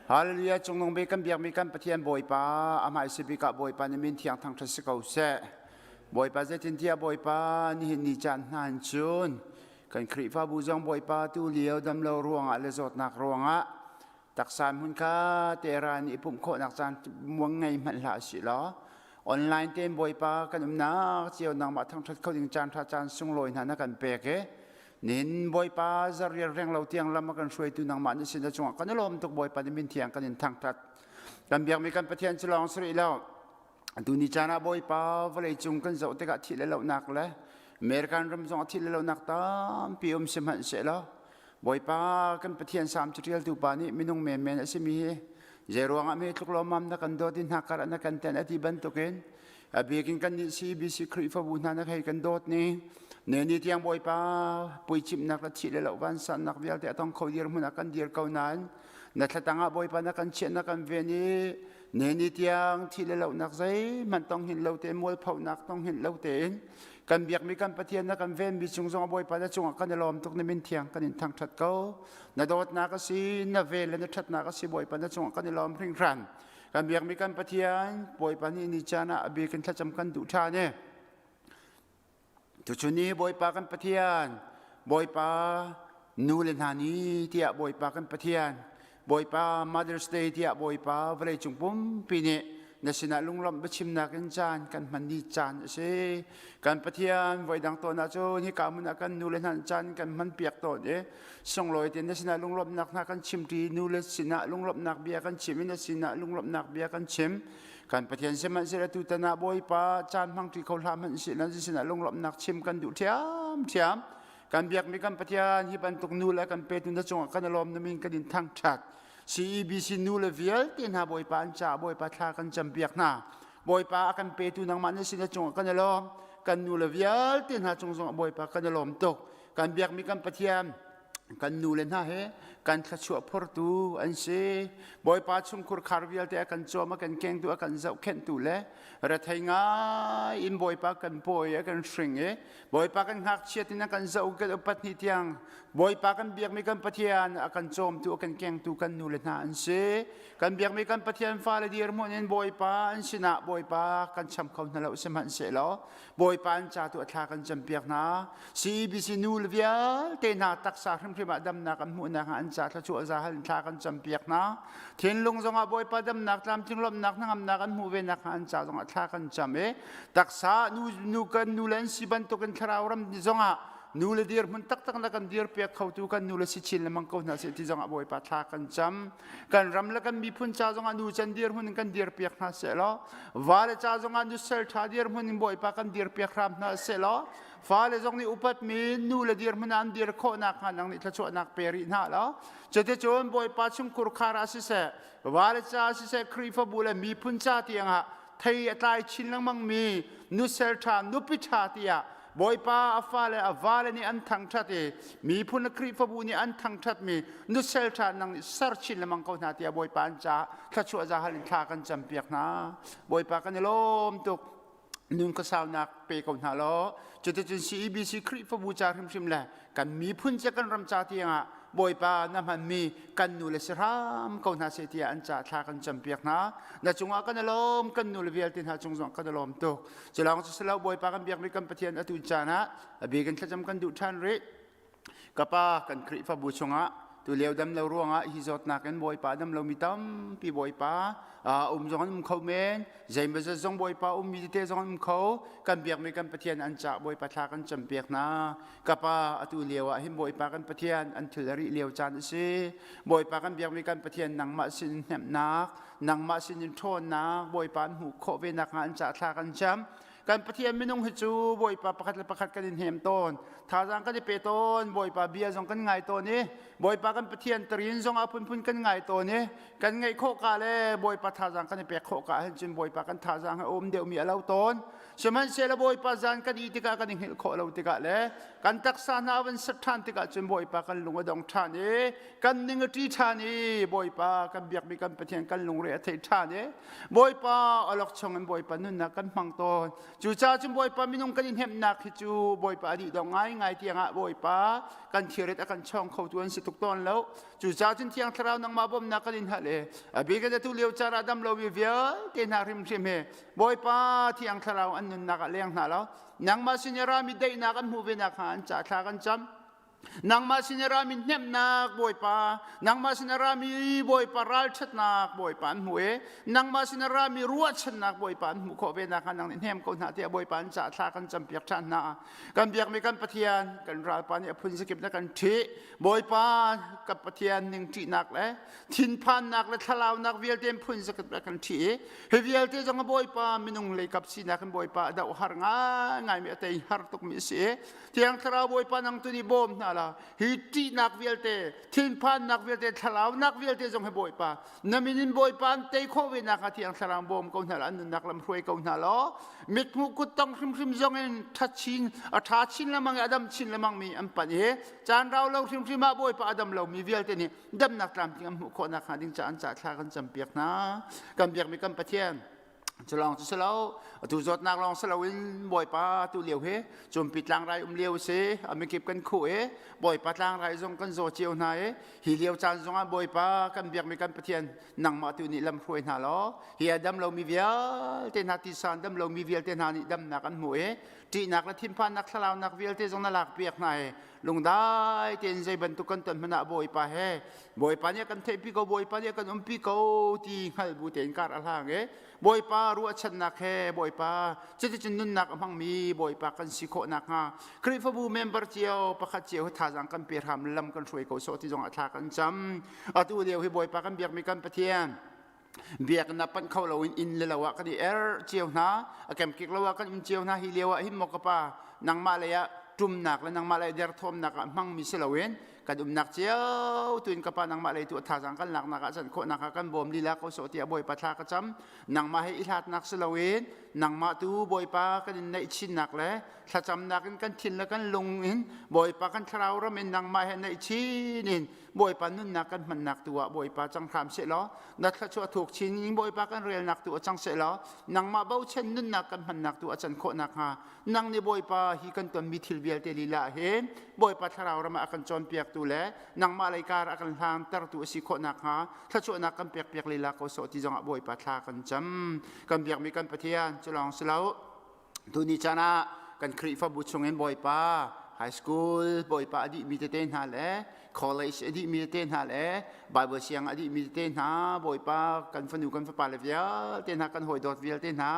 Hallelujah cungnung bik kan biakmi kan Pathian Bawipa amah si bik ah Bawipa na min thiang thangṭhat si ko seh. Bawipa zeitintiah Bawipa nihin ni caan hna in cun kan Khrihfabu zong Bawipa tu lio damlo ruangah le zawtnak ruangah taksa hmun kha te ra nih pumh khawhnak caan muang ngei hmanh hlah si law online tein Bawipa kan umnak cio nangmah thangṭhat kho ding caan ṭha caan sunglawi hna na kan pek i Nin Bawipa zarial reng lo tiang lam a kan hruaitu nangmah na sin cungah kan i lawm tuk Bawipa na min thiang kan in thangṭhat. Kan biakmi kan Pathian cu lawng si rih lo. Tuni caan ah Bawipa vawlei cung kan zoh tikah thih le lohnak le American ram zong ah thih le lohnak tampi um si hmanh sehlaw Bawipa kan Pathian Salm caṭialtu pa nih minung menmen a simi hi zeiruang ah mi tluk lawmmam na kan dawt i hnakkar ah na kan tenh a ti bantukin A bikin kan nih CBC Khrihfabu hna na hei kan dawt ni. Ne ni tiang Bawipa puicimnak le thih le loh vansannak vialte a tong kho dir hmun ah kan dir ko nain na thlatang ah Bawipa na kan chiah na kan ven i ne ni tiang thih le lohnak zeihmanh tong hin lo tein mualphonak tong hin lo tein kan biakmi kan Pathian na kan venmi cung zong Bawipa na cungah kan i lawm tuk na min thiang kan in thangṭhat ko na dawtnak a si na vel le na ṭhatnak a si Bawipa na cungah kan i lawm hringhran Kan biakmi kan Pathian Bawipa nih ni caan ah a bik in thlacam kan duh ṭhan i tuchun ni Bawipa kan Pathian Bawipa nu le hna ni tiah Bawipa kan Pathian Bawipa Mother's Day tiah Bawipa vawleicung pumpi nih na sinah lunglawmh biachimnak in caan kan hman ni caan a si. Kan Pathian voidang tawn ahcun hika hmun ah kan nu le hna caan kan hman piak tawn i Sunglawi te na sinah lunglawmhnak hna kan chimṭi, nule sinah lunglawmhnak bia kan chim i na sinah lunglawmhnak bia kan chim. Kan Pathian sihmanhsehlaw tutan ah Bawipa caan hmangṭi kho hlah hmanh sih nan sinah lunglawmhnak chim kan duh ṭhiamṭhiam. Kan biakmi kan Pathian hi bantuk nu le kan petu na cungah kan i lawm na min kan in thangṭhat. CEBC nu le vialte hna Bawipa an caah Bawipa thla kan campiak hna. Bawipa a kan petu nangmah na sin na cungah kan i lawm. Kan nu le vialte hna cung zongah Bawipa kan i lawm tuk. Kan biakmi kan Pathian. Kan nu le hna he kan thluachuah phortu an si. Bawipa chungkhur khar vialte a kan cawm, a kan kengtu, a kan zohkhenhtu le rethei ngai in Bawipa kan pawi, a kan hring i Bawipa kan ngakchiat in a kan zoh kan upat ni tiang Bawipa kan biakmi kan Pathian a kan cawmtu, a kan kengtu kan nu le hna an si. Kan biakmi kan Pathian fale dirhmun in Bawipa an sinah Bawipa kan cham kho hna lo sihmanhsehlaw Bawipa an ca tu a thla kan campiak hna. CEBC nu le vialte hna taksa hrimhrim ah damnak an hmuhnak ah an ca thluachuah za hal in thla kan campiak hna. Thinlung zongah Bawipa damnak tlamtling lawmhnak hnangamnak an hmuh ve nak hnga an ca zongah thla kan cam i taksa nu nu kan nu le an si bantukin thlarau ram zongah nu le dirhmun taktak na kan dir piak khotu kan nu le si chin lengmang ko hna seh ti zongah Bawipa thla kan cam. Kan ram le kan miphun ca zongah nu can dirhmun in kan dir piak hna seh law vale ca zongah nusal ṭha dirhmun in Bawipa kan dir piak hram hna seh law fale zong nih upatmi nu le dirhmun ah an dir khawh nakhnga nang nih thluachuahnak pe rih hna law cuticun Bawipa chungkhur khar ah siseh vale ca siseh Khrihfabu le miphun ca tiangah thei a tlai chin lengmang mi nusel ṭha nupi ṭha tiah Bawipa a fale a vale nih an thangṭhat i miphun le Khrihfabu nih an thangṭhatmi nusel ṭha nang nih ser chin lengmang ko hna tiah Bawipa an caah thluachuah za hal in thla kan campiak hna. Bawipa kan i lawm tuk. Nun khuasaunak pe ko hna law cuticun CEBC Khrihfabu ca hrimhrim le kan miphun ca kan ram ca tiangah Bawipa na hmanmi kan nu le si hram ko hna seh tiah an ca thla kan campiak hna. Na cungah kan i lawm kan nu le vialte hna cung zong kan i lawm tuk. Culawng cu si lo Bawipa kan biakmi kan Pathian atu caan ah a bik in thlacam kan duh ṭhan rih. Ka pa kan Khrihfabu chungah tulio dam lo ruangah hi zawtnak in Bawipa dam lomi tampi Bawipa um zong an um kho men zeimawzat zong Bawipa ummi tete zong an um kho kan biakmi kan Pathian an cah Bawipa thla kan campiak hna ka pa atu lio ah hin Bawipa kan Pathian an thil a rih lio caan a si Bawipa kan biakmi kan Pathian nangmah sin hnemhnak nangmah sin in ṭhawnnak Bawipa an hmuh khawh ve nakhnga an cah thla kan cam kan Pathian minung hi cu Bawipa pakhat le pakhat kan in hnem tawn thazaang kan i pe tawn Bawipa bia zong kan ngai tawn i Bawipa kan Pathian tarin zong a phunphun kan ngai tawn i kan ngeih khawh ka le Bawipa thazaang kan i pek khawh ka hin cun Bawipa kan thazaang a um deuhmi a lo tawn Sihmanhsehlaw Bawipa zan kan ih tikah kan i hngilh khawh lo tikah le kan taksa hna van set ṭhan tikah cun Bawipa kan lung a dong ṭhan i kan ning a ṭi ṭhan i Bawipa kan biakmi kan Pathian kan lungre a thei ṭhan i Bawipa awlok chungin Bawipa nunnak kan hmang tawn. Cucaah cun Bawipa minung kan i hnemhnak hi cu Bawipa a dih dong ngaingai tiangah Bawipa kan thirit a kan chawng khotu an si tuk tawn lo. Cucaah cun Thiang Thlarau nangmah bawmhnak kan in hal i a bik in atu lio caan ah dam lomi vialte hna hrimhrim hi Bawipa Thiang Thlarau an nunnak ah leng hna law nangmah sin i rami daihnak an hmuh ve nakhnga an ca thla kan cam. Nangmah sin i rami hnemhnak Bawipa, nangmah sin i rami Bawipa ralṭhatnak Bawipa an hmuh i nangmah sin i rami ruahchannak Bawipa an hmuh khawh ve nakhnga nang nih hnem ko hna tiah Bawipa an ca thla kan campiak ṭhan hna. Kan biakmi kan Pathian, kan ralpa nih a phun zakip na kan ṭhih. Bawipa kan Pathian ning ṭihnak le thinphannak le thlalaunak vialte in phun zakip le kan ṭhih i hi vialte zong a Bawipa minung leikap sinak in Bawipa a doh har ngaingaimi a tei har tukmi a si i Thiang Thlarau Bawipa nang tu nih bawm hna la hi ṭihnak vialte thinphannak vialte thlalaunak vialte zong hi Bawipa na min in Bawipa an tei khawh ve nakhnga Thiang Thlarau bawm ko hna la an nunnak lam hruai ko hna law mithmuh kuttong hrimhrim zong in ṭha chin a ṭha chin lengmang i a dam chin lengmang mi an panh i caan rau lo hrimhrim ah Bawipa a dam lomi vialte nih damnak tlamtling an hmuh khawh nakhnga ding ca an ca thla kan campiak hna kan biakmi kan Pathian cu lawng cu si lo atu zawtnak lawng si loin Bawipa tu lio hi cumpi tlangrai um lio si a mikip kan khuh i Bawipa tlangrai zong kan zaw cio hna i hi lio caan zongah Bawipa kan biakmi kan Pathian nangmah tu nih lam hruai hna law hi a dam lomi vialte hna tisa dam lomi vialte hna nih damnak an hmuh i ṭihnak le thinphannak thlalaunak vialte zong na lakpiak hna i lungdai tein zei bantuk kan ton hmanh ah Bawipa he Bawipa nih a kan theihpi ko Bawipa nih a kan umpi ko ti hngal bu tein kar a hlang i Bawipa ruahchannak he Bawipa cuticun nunnak a hmangmi Bawipa kan si khawh nakhnga Khrihfabu member cio pakhat cio hi thazaang kan pe hram lam kan hruai ko sawh ti zongah thla kan cam atu lio hi Bawipa kan biakmi kan Pathian biakinn ah panh kho loin inn le lo ah kan i er cio hna a kemkik lo ah kan um cio hna hi lio ah hin maw ka pa nangmah lei ah ṭumnak le nangmah lei derthawmnak ah hmangmi si loin Kan umnak cio tuin ka pa nangmah lei tu thazaang kan laknak ah can khawhnak ah kan bawm lila ko sawh tiah Bawipa thla ka cam. Nangmah he i hlatnak si loin nangmah tu Bawipa kan in naih chinnak le thlacamnak in kan thin le kan lung in Bawipa kan thlarau ram in nangmah he naih chin in Bawipa nunnak kan hmannak tu ah Bawipa cang hram seh law na thluachuah thuk chin in Bawipa kan relnak tu ah cang seh law nangmah bochan nunnak kan hmannak tu a can khawh nakhnga nang nih Bawipa hi kan tonmi thil vialte lila hin Bawipa thlarau ram ah a kan cawnpiaktu le nangmah lei kar a kan hlangtertu a si khawh nakhnga thluachuahnak kan pekpiak lila ko sawh ti zongah Bawipa thla kan cam. Kan biakmi kan Pathian cu lawng si lo. Tuni caan ah kan Khrihfabu chungin Bawipa high school Bawipa a dihmi tete hna le college a dihmi tete hna le Bible siang a dihmi tete hna Bawipa kan fanu kan fapa le vialte hna kan hawidawt vialte hna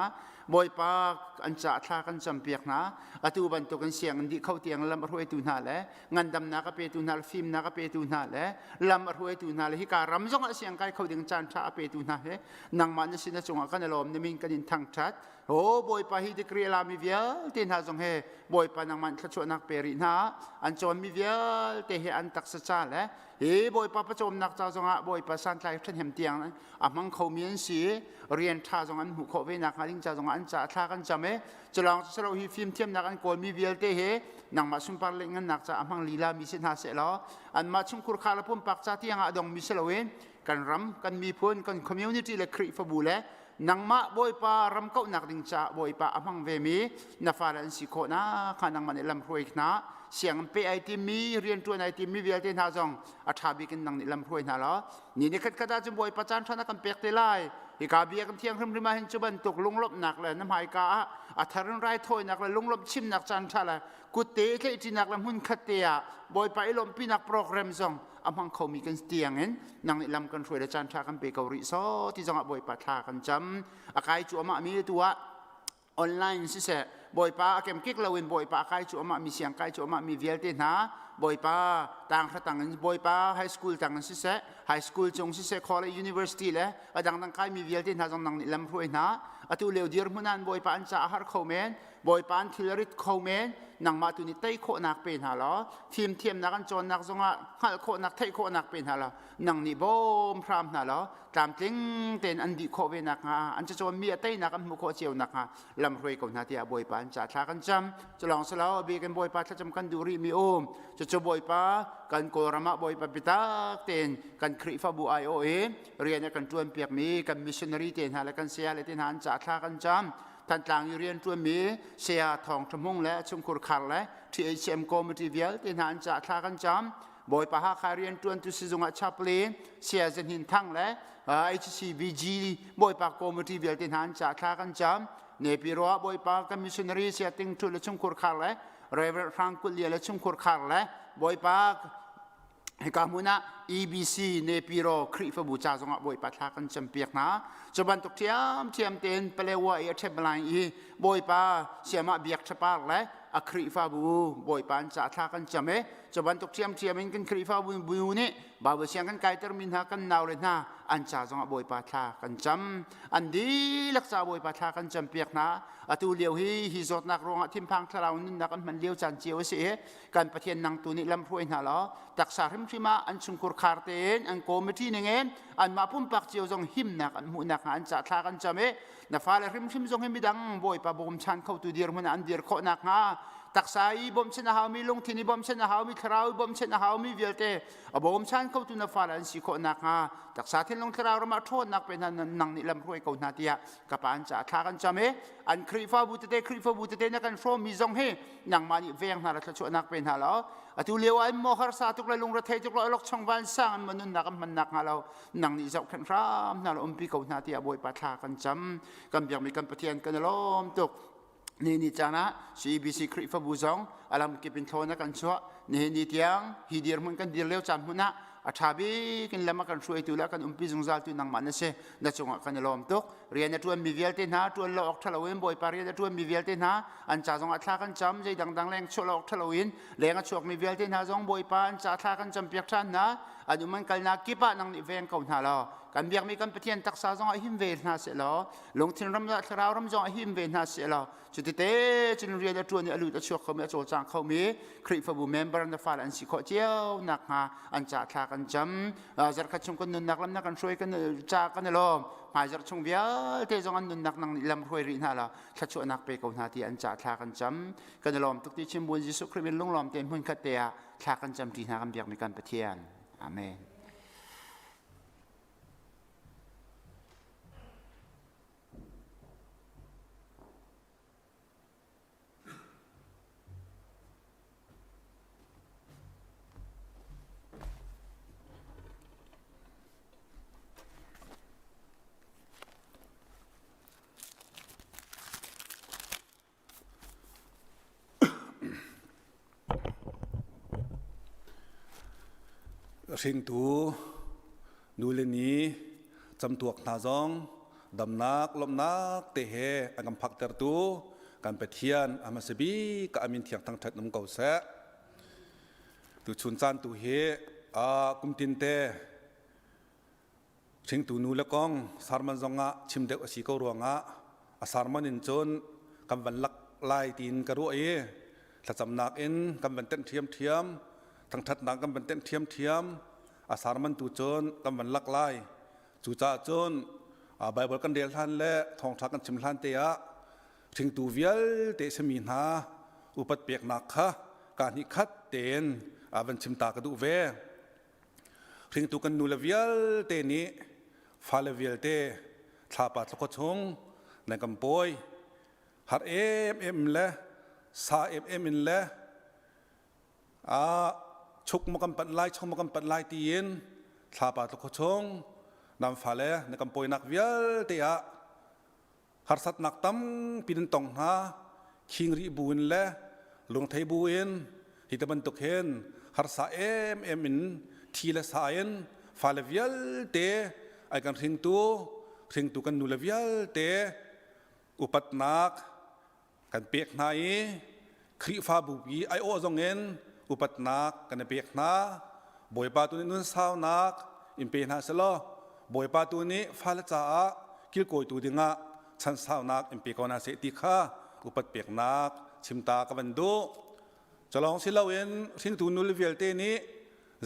Bawipa an ca thla kan campiak hna. Atu bantukin sianginn dih kho tiang lam a hruaitu hna le ngandamnak a petu hna le fimnak a petu hna le lam a hruaitu hna le hika ram zongah siang kai kho ding caan ṭha a petu hna he nangmah na sin a cungah kan i lawm na min kan in thangṭhat. O Bawipa hi degree a lami vialte hna zong he Bawipa nangmah thluachuahnak pe rih hna. An cawnmi vialte he an taksa ca le hi Bawipa pawcawmnak ca zongah Bawipa santlai ṭhahnem tiang a hmang khomi an si. Rian ṭha zong an hmuh khawh ve nakhnga ding ca zongah an ca thla kan cam i culawng cu silo hi fimthiamnak an kawlmi vialte he nangmah sunpar le ngannak ca a hmang lila mi si hna seh law anmah chungkhur kha le pumpak ca tiang ah a dongmi si loin kan ram kan miphun kan community le Khrihfabu le nangmah Bawipa ram kauhnak ding caah Bawipa a hmang vemi na fale an si khawh nakhnga nangmah nih lam hruai hna. Sianginn pe ai timmi rianṭuan ai timmi vialte hna zong a ṭha bik in nang nih lam hruai hna law ni ni khat khat ah cun Bawipa caan ṭha na kan pek te lai. Hika bia kan thiang hrimhrim ah hin cu bantuk lunglawmhnak le na hmaika ah a thar in raithawinak le lunglawmh chimnak caan ṭha le kutte tlaihṭinak le hmun khat te ah Bawipa i lawmhpinak program zong a hmang khomi kan tiang in nang nih lam kan hruai le caan ṭha kan pe ko rih so ti zongah Bawipa thla kan cam. A kai cu amah mi tu ah online siseh Bawipa a kemkik loin Bawipa a kai cu amah mi siang kai cu amah mi vialte hna Bawipa tanghra tang in Bawipa high school tang in siseh high school cung siseh college university le a dangdang kai mi vialte hna zong nang nih lam hruai hna. Atu lio dirhmun an Bawipa an ca a har kho men, Bawipa an thil a rit kho men, nangmah tu nih tei khawhnak pe hna law fimthiamnak an cawnnak zongah hngalh khawhnak theih khawhnak pe hna law nang nih bawm hram hna law tlamtling tein an dih khawh ve nakhnga an cacawnmi a teinak an hmuh khawh cio nakhnga lam hruai ko hna tiah Bawipa an ca thla kan cam. Culawng silo a bik in Bawipa thlacam kan duh rihmi um cucu Bawipa kan Kawlram ah Bawipa biatak tein kan Khrihfabu aiawh i rian a kan ṭuanpiakmi kan missionary te hna le kan saya le te hna an ca thla kan cam. Thantlang i rian ṭuanmi Saya Thawng Ṭha Hmung le chungkhur khar le THM committee vialte hna an ca thla kan cam. Bawipa Hakha rian ṭuantu sizung ah chaplain Saya Zahnin Thang le HCBG Bawipa committee vialte hna an ca thla kan cam. Nepiro ah Bawipa kan missionary Saya Ting Ṭhu le chungkhur khar le Reverend Hrang Kulh Lia le chungkhur khar le Bawipa Hika hmun ah EBC Nepiro Khrihfabu ca zongah Bawipa thla kan campiak hna. Cu bantuk ṭhiamṭhiam tein Palewa i a ṭhep lai i Bawipa siamah biak ṭhapar le a Khrihfabu Bawipa an ca thla kan cam i cu bantuk ṭhiamṭhiam in kan Khrihfabu bu nih Bible siang kan kaitermi hna kan naule hna an ca zongah Bawipa thla kan cam. An dihlak ca Bawipa thla kan campiak hna. Atu lio hi hi zawtnak ruangah thinphang thlarau nunnak an hman lio caan cio a si i kan Pathian nang tu nih lam hruai hna law taksa hrimhrim ah an chungkhur khar tein an committee ningin anmah pumpak cio zong himnak an hmuhnak hnga an ca thla kan cam i na fale hrimhrim zong hi midang Bawipa bawmchan khotu dirhmun ah an dir khawh nakhnga taksa i bawmchan a haumi, lungthin i bawmchan a haumi, thlarau i bawmchan a haumi vialte a bawmchan khotu na fale an si khawh nakhnga taksa thinlung thlarau ram ah ṭhawnnak pe hna nang nih lam hruai ko hna tiah ka pa an ca thla kan cam i an Khrihfabu tete Khrihfabu tete na kan hrawmmi zong hi nangmah nih veng hna la thluachuahnak pe hna law atu lio ah maw harsa tuk le lungrethei tuk le olok chong van sang an nunnak an hmannak hnga lo nang nih zohkhenh hram hna la umpi ko hna tiah Bawipa thla kan cam. Kan biakmi kan Pathian kan i lawm tuk. Ni ni caan ah CBC Khrihfabu zong alam kip in thlawn kan chuah. Nihin ni tiang hi dirhmun kan dir lio caan hmun ah a ṭha bik in lam a kan hruaitu le kan umpi zungzal tu nangmah na si. Na cungah kan i lawm tuk. Rian a ṭuanmi vialte hna ṭuan lo awk ṭha loin Bawipa rian a ṭuanmi vialte hna an ca zongah thla kan cam. Zei dangdang leng chuah lo awk ṭha loin leng a chuakmi vialte hna zong Bawipa an ca thla kan campiak ṭhan hna. An um an kalnak kip ah nang nih veng ko hna law. Kan biakmi kan Pathian taksa zong ah him ve hna seh law, lungthin ram thlarau ram zong ah him ve hna seh law, cutite cun rian a ṭuan i a lut a chuak khomi a cawlcang khomi Khrihfabu member na fale an si khawh cio nakhnga an ca thla kan cam. Zarkhat chung kan nunnak lam na kan hruai kan ca kan i lawm. Hmaizarh chung vialte zong an nunnak nang nih lam hruai rih hna law thluachuahnak pe ko hna ti an ca thla kan cam. Kan i lawm tuk ti chim buin Jesuh Khrih min lunglawm tein hmunkhat te ah thla kan cam ṭi hna kan biakmi kan Pathian. Amen. Hringtu nu le ni camtuak hna zong damnak lawmhnak te he an kan phaktertu kan Pathian a hmasa bik ka amin thiang thangṭhat um ko seh. Tuchun caan tu hi kum tin te Hringtu nu le kong sarman zongah chim deuh a si ko ruangah a sarman in cun kan van lak lai tiin ka ruah i thlacamnak in kan van tenh ṭhiamṭhiam, thangṭhatnak kan van tenh ṭhiamṭhiam, a sarman tu cun kan van lak lai. Cucaah cun Baibal kan rel hlan le thawngṭha kan chim hlan te ah hringtu vialte simi hna upat peknak kha kaa hnih khat tein van chim ta ka duh ve. Hringtu kan nule vialte nih fale vialte thlapa thlakua chung nan kan pawi. Har emem le sa emem in le a chuk ma kan panh lai chung ma kan panh lai tiin thlapa thlakua chung nan fale na kan pawinak vialte ah harsatnak tampi nan tong hna khing rih bu in le lungthei bu in hi te bantuk hin harsa emem in thi le sa in fale vialte ai kan hringtu hringtu kan nule vialte upatnak kan pek hna i Khrihfabu pi ai awh zong in upatnak kan i pek hna. Bawipa tu nih nun saunak in pe hna selaw Bawipa tu nih fale caah kilkawitu dingah chan saunak in pe ko hna seh ti kha upat peknak chimta ka van duh. Culawng si loin hringtu nule vialte nih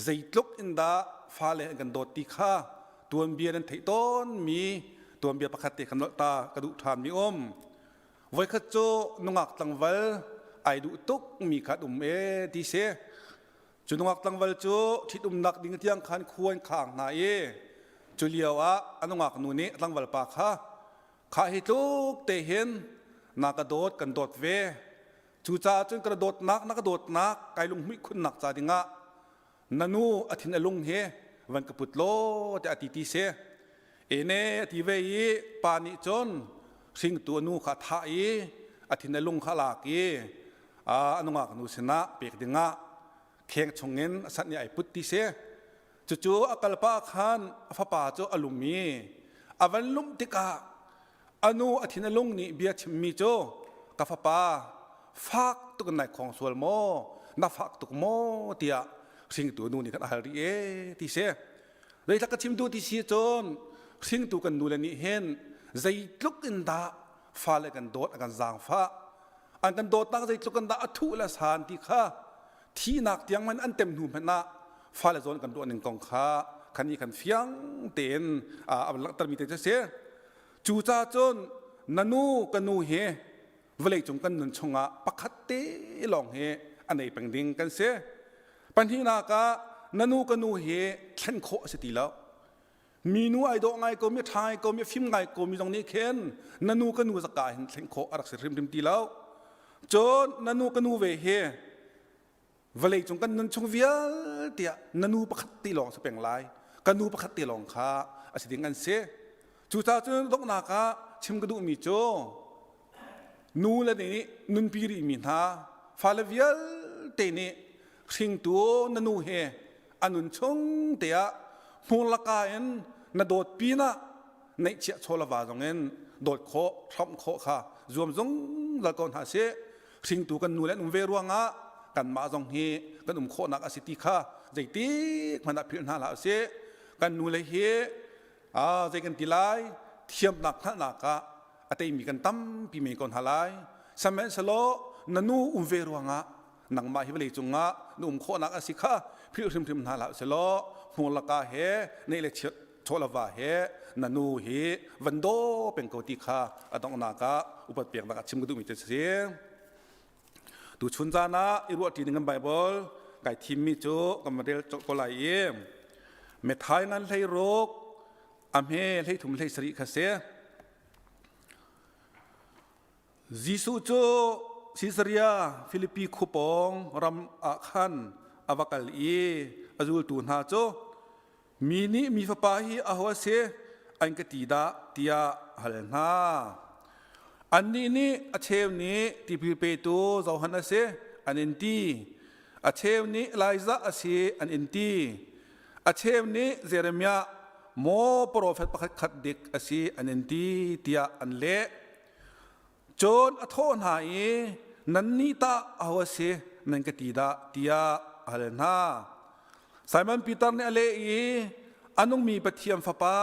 zeitluk in dah fale an kan dawt ti kha tuanbia nan theih tawnmi tuanbia pakhat te kan nolh ta ka duh ṭhanmi um. Voikhat cu nungak tlangval ai duh tuk mi kha um e ti si. Cu nungak tlangval cu ṭhitumnak ding tiang khan khu an khang hna i cu lio ah a nungak nu nih tlangval pa kha kha hi tluk te hin na ka dawt kan dawt ve. Cucaah cun ka dawtnak na ka dawtnak kai lunghmuih khunnak ca dingah na nu a thin a lung hi van ka put law tiah a ti ti si. Ene a ti ve i pa nih cun hringtu a nu kha a thah i a thin a lung kha a lak i a nungak nu sinah pek dingah kheng chungin a sanh i ai put ti si. Cucu a kalpa khan a fapa cu a lum i a van lumh tikah a nu a thin a lung nih bia chimmi cu ka fapa fak tuk in nai khong sual maw na fak tuk maw tiah hringtu nu nih kan hal rih e ti si zeitlak ka chim duh ti si cun hringtu kan nu le nih hin zeitluk in dah fale kan dawt a kan zaangfah an kan dawtnak zeitluk in dah a thuh le san ti kha thihnak tiang man an tem hnu hmanh ah fale zawn kan ruah ning kong kha khan i kan fiang tein a langhtermi te cu si Cucaah cun na nu ka nu hi vawleicung kan nun chungah pakhat te lawng hi a nei peng ding kan si. Pahnihnak ah na nu ka nu hi thlen khawh a si ti lo. Mi nu ai dawh ngai ko mi ṭha ngai ko mi fim ngai ko mi zong nih khin na nu ka nu zaka hin thlen khawh a rak si hrimhrim ti lo. Cun na nu ka nu ve hi vawleicung kan nun chung vialte ah na nu pakhat te lawng si peng lai ka nu pakhat te lawng kha a si ding an si cucaah cun donghnak ah chim ka duhmi cu nu le nih nunpi rihmi hna fale vialte nih hringtu na nu he a nun chung te ah hmurlaka in na dawt pinah neihchiah chawlava zong in dawt khawh hramh khawh kha zuam zungzal ko hna sih hringtu kan nu le an um ve ruangah kanmah zong hi kan um khawhnak a si ti kha zeitik hmanh ah philh hna hlah usih kan nu le hi. A zei kan ti lai thiamnak hngalhnak ah a teimi kan tampi men ko hna lai. Sihmanhsehlaw na nu um ve ruangah nangmah hi vawlei cungah na um khawhnak a si kha philh hrimhrim hna hlah sehlaw hmur laka he neih le chawlava he na nu hi van daw peng ko ti kha a donghnak ah upat peknak ah chim ka duhmi te si. Tu chun caan ah i ruahṭi ding kan Baibal kai thimmi cu kan van rel colh ko lai i Methai ngan hlei ruk a hme hlei thum hlei sarih kha si. Jesuh cu Sisaria Filipi khua pawng ram ah khan a va kal i a zultu hna cu mi nih mi fapa hi aho a si an ka ti dah tiah a hal hna. Annih nih a cheu nih tipil petu Johan a si an in ti, a cheu nih Elijah a si an in ti, a cheu nih Jeremiah maw profet pakhat khat dik a si an in ti tiah an leh. Cun a thawh hna i nannih tah aho a si nan ka ti dah tiah a hal hna. Simon Peter nih a leh i a nungmi Pathian Fapa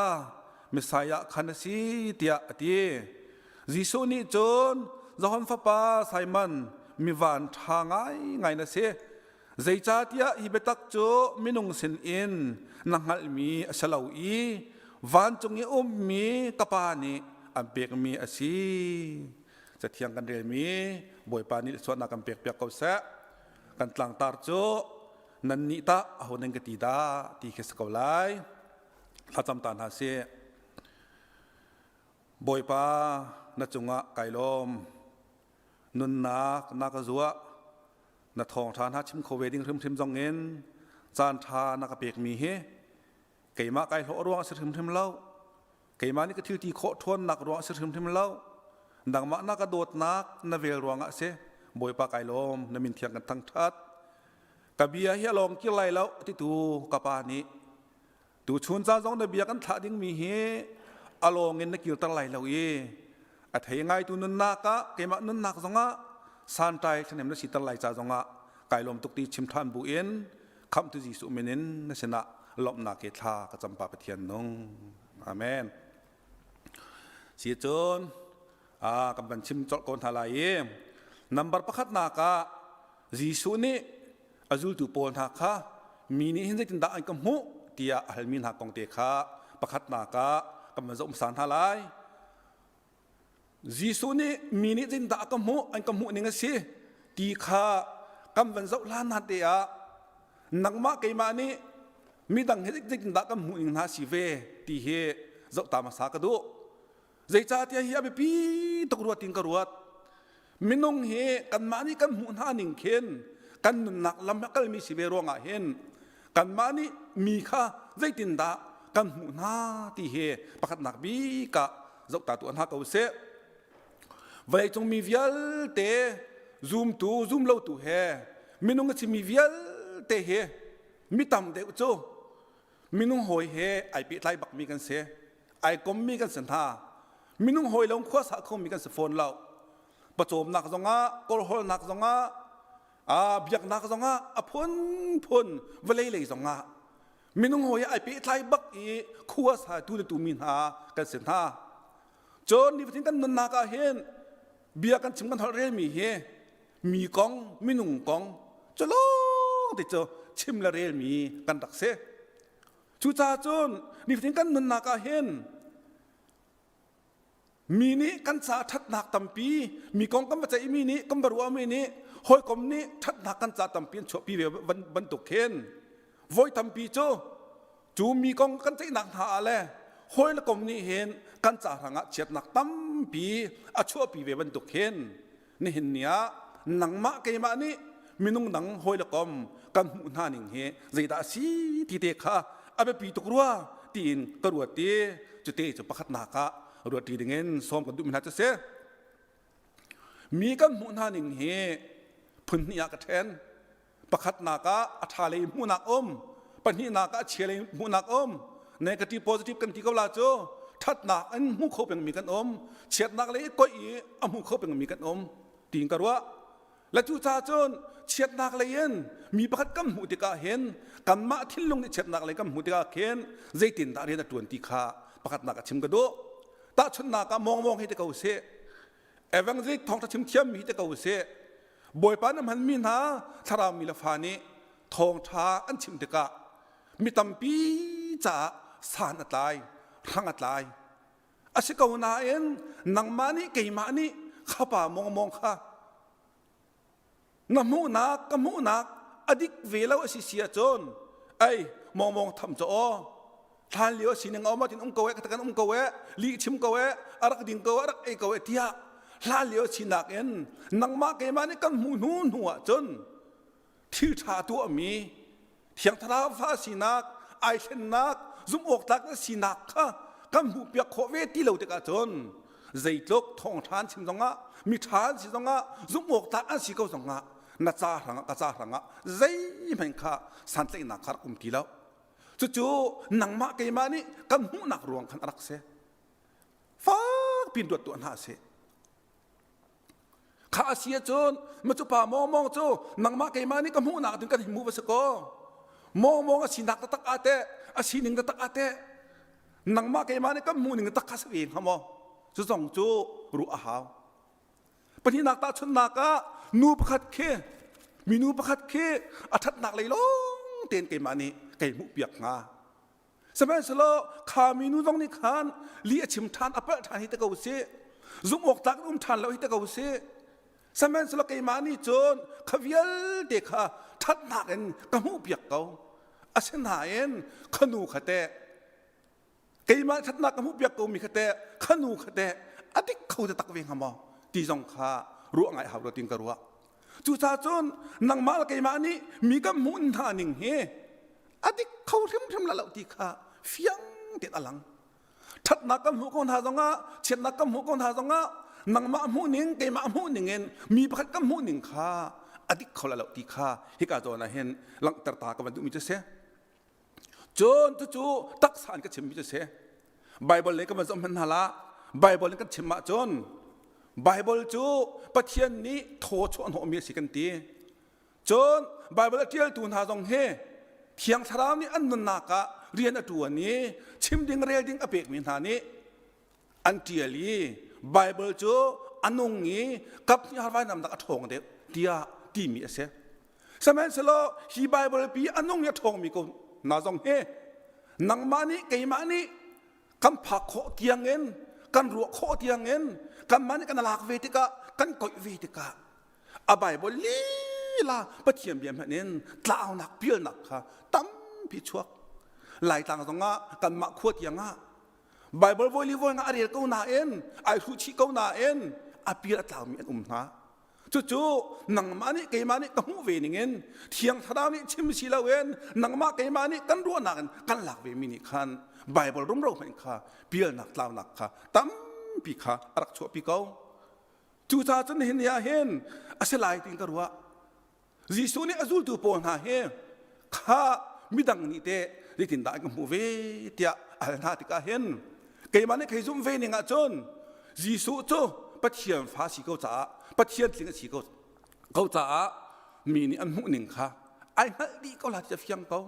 Messiah khan a si tiah a ti. Jesuh nih cun Johan fapa Simon mi van ṭha ngaingai na si. Zeicahtiah hi biatak cu minung sinin na hngalhmi a si lo i vancung i ummi ka Pa nih an pekmi a si. Cathiang kan relmi Bawipa nih suahnak kan pekpiak ko seh. Kan tlangtar cu nannih tah aho nan ka ti dah ti khi si ko lai. Thlacam ta hna sih. Bawipa na cungah kai lawm. Nunnak na ka zuah. Na thawngṭha hna chim kho ve ding hrimhrim zong in caan ṭha na ka pekmi hi keimah kai hlawh ruang a si hrimhrim lo. Keimah nih ka thil ti khawh ṭhawnnak ruang a si hrimhrim lo. Nangmah na ka dawtnak na vel ruangah a si. Bawipa kai lawm, na min thiang kan thangṭhat. Ka bia hi a lawng kir lai lo titu ka pa nih Tuchun ca zong na bia kan thlah dingmi hi a lawng in na kirter lai lo i a thei ngaitu nunnak ah keimah nunnak zongah santai thahnem na siter lai ca zongah kai lawm tuk ti chim ṭhan bu in khamhtu Jesuh min in na sinah lawmhnak ke thla ka campa Pathian nung. Amen. Si cun a kan van chim colh ko hna lai i number pakhatnak ah Jesuh nih a zultu pawl hna kha mi nih hin zeitindah an ka hmuh tiah a halmi hna kong te kha pakhatnak ah kan van zoh hmasa hna lai. Jesuh nih mi nih zeitindah a ka hmuh an ka hmuh ning a si ti kha kan van zoh hlan hna te ah nangmah keimah nih midang hi zeitindah kan hmuh ning hna si ve ti hi zoh ta hmasa ka duh. Zeicahtiah hi a biapi tuk ruat in ka ruat. Minung hi kanmah nih kan hmuh hna ning khin kan nunnak lam a kalmi si ve ruangah hin kanmah nih mi kha zeitindah kan hmuh hna ti hi pakhatnak bik ah zoh ta tuah hna ko sih. Vawleicung mi vialte zumtu zumlotu he minung a simi vialte hi mi tam deuh cu minung hawi he ai pehtlai bakmi kan si. Ai kommi kan si hna. Minung hawi lo khua sa khomi kan si fawn lo. Pawcawmnak zongah, kawlhawlnak zongah, a biaknak zongah, a phunphun vawlei lei zongah minung hawi ai pehtlai bak i khua sa tu le tumi hna kan si hna. Cun nifatin kan nunnak ah hin bia kan chim kan holh relmi hi mi kong, minung kong culong ti cu chim le relmi kan rak si. Cucaah cun nifatin kan nunnak ah hin mi nih kan caah ṭhatnak tampi mi kong kan va ceihmi nih kan va ruahmi nih hawikom nih ṭhatnak kan ca tampi an chuahpi ve bantuk khin voi tampi cu cu mi kong kan ceihnak hna ah le hawi le kom nih hin kan ca hrangah chiatnak tampi a chuahpi ve bantuk khin nihin ni ah nangmah keimah nih minung dang hawi le kom kan hmuh hna ning hi zeidah a si ti te kha a biapi tuk rua tiin ka ruat i cute cu pakhatnak ah ruat ṭi dingin sawm kan duhmi hna cu si. Mi kan hmuh hna ning hi phun hnih ah ka ṭhen. Pakhatnak ah a ṭha lei hmuhnak um, pahnihnak ah a chia lei hmuhnak um. Negative positive kan ti ko la cu ṭhatnak an hmu kho pengmi kan um, chiatnak lei koih i a hmu kho pengmi kan um tiin ka ruah. Le cucaah cun chiatnak lei in mi pakhat kan hmuh tikah hin kanmah thinlung nih chiatnak lei kan hmuh tikah khin zeitindah rian a ṭuan ti kha. pakhatnak a chim ka duh. Tahchunhnak ah mawngmawng hi te ko sih. Evangelist thawngṭha chim thiammi hi te ko sih. Bawipa na hmanmi hna thlarau mi le fa nih thawngṭha an chim tikah mi tampi caah san a tlai, hrang a tlai. A si ko nain nangmah nih keimah nih khapa mawngmawng kha na hmuhnak ka hmuhnak a dik ve lo a si si ahcun ei mawngmawng tham cu aw hlan lio sining a um tin um ko e ka kan um ko e lih chim ko e a rak ding ko e a rak ei ko e tiah hlan lio sinak in nangmah keimah nih kan hmuh hnu hnu ahcun thil ṭha tuahmi Thiang Thlarau fa sinak, ai thlennak, zumh-awktlak na sinak kha kan hmuhpiak khawh ve ti lo tikah cun zeitluk thawngṭha an chim zongah mi ṭha an si zongah zumh-awktlak an si ko zongah na ca hrangah ka ca hrangah zeihmanh kha santlaihnak kha rak um ti lo. Cucu nangmah keimah nih kan hmuhnak ruang khan a rak si. Fak pin ruat tuah hna sih. Kha a si ahcun macu pa mawngmawng cu nangmah keimah nih ka hmuhnak ding kan hmu va si kaw mawngmawng a sinak taktak ah teh a sining taktak ah teh nangmah keimah nih kan hmuh ning tak kha si ve hnga maw cu zong cu ruah a hau pahnihnak tahchunhnak ah nu pakhat khi minu pakhat khi a ṭhatnak lei lawng tein keimah nih kei hmuh piak hnga Sihmanhsehlaw kha minu zong nih khan li a chim ṭhan a palh ṭhan hi te ko sih zumh awk tlak in um ṭhan lo hi te ko sih sihmanhsehlaw keimah nih cun kha vialte kha ṭhatnak in ka hmuhpiak ko asinain kha nu kha teh keimah ṭhatnak ka hmuhpiak ko mi kha teh kha nu kha teh a dik kho te tak ve hnga maw ti zong kha ruah ngai hau lo tin ka ruah cucaah cun nangmah le keimah nih mi kan hmuh hna ning hi a dik kho hrimhrim la lo ti kha fiang tein a lang ṭhatnak kan hmuh ko hna zongah chiatnak kan hmuh ko hna zongah nangmah hmuh ning keimah hmuh ning in mi pakhat kan hmuh ning kha a dik kho la lo ti kha hika zawn ah hin langhter ta ka van duhmi cu si cun cucu taksa in ka chimmi cu si Bible lei ka van zoh hmanh hna la Bible in kan chim ahcun Bible cu Pathian nih thaw chuah hnawhmi a si kan ti Cun Baibal a ṭialtu hna zong hi Thiang Thlarau nih an nunnak ah rian a ṭuan i chim ding rel ding a pekmi hna nih an ṭial i Baibal cu a nung i kaphnih harvainamnak a ṭhawng deuh tiah timi a si. Sihmanhsehlaw hi Baibal pi a nung i a ṭhawngmi ko hna zong hi nangmah nih keimah nih kan phak khawh tiangin kan ruah khawh tiangin kanmah nih kan lak ve tikah kan koih ve tikah a Bible lila Pathian bia hmanh in tlaunak pialnak kha tampi chuak Laitlang zongah kanmah khua tiangah Bible voi li voi nga a rel ko nain ai hruh chih ko nain a pial a tlaumi an um hna cucu nangmah nih keimah nih ka hmuh ve ningin thiang thlarau nih chim si loin nangmah keimah nih kan ruahnak in kan lak ve mi nih khan Bible rumro hmanh kha pialnak tlaunak kha tampi kha a rak chuahpi ko Cucaah cun nihin ni ah hin a si lai tiin ka ruah. Jesuh nih a zultu pawl hna hi kha midang nih teh zeitindah an ka hmuh ve tiah a hal hna tikah hin keimah nih kei zumh ve ning ahcun Jesuh cu Pathian fa si ko caah Pathian tling a si ko ko caah mi nih an hmuh ning kha ai hngalh dih ko la ti a fiang ko.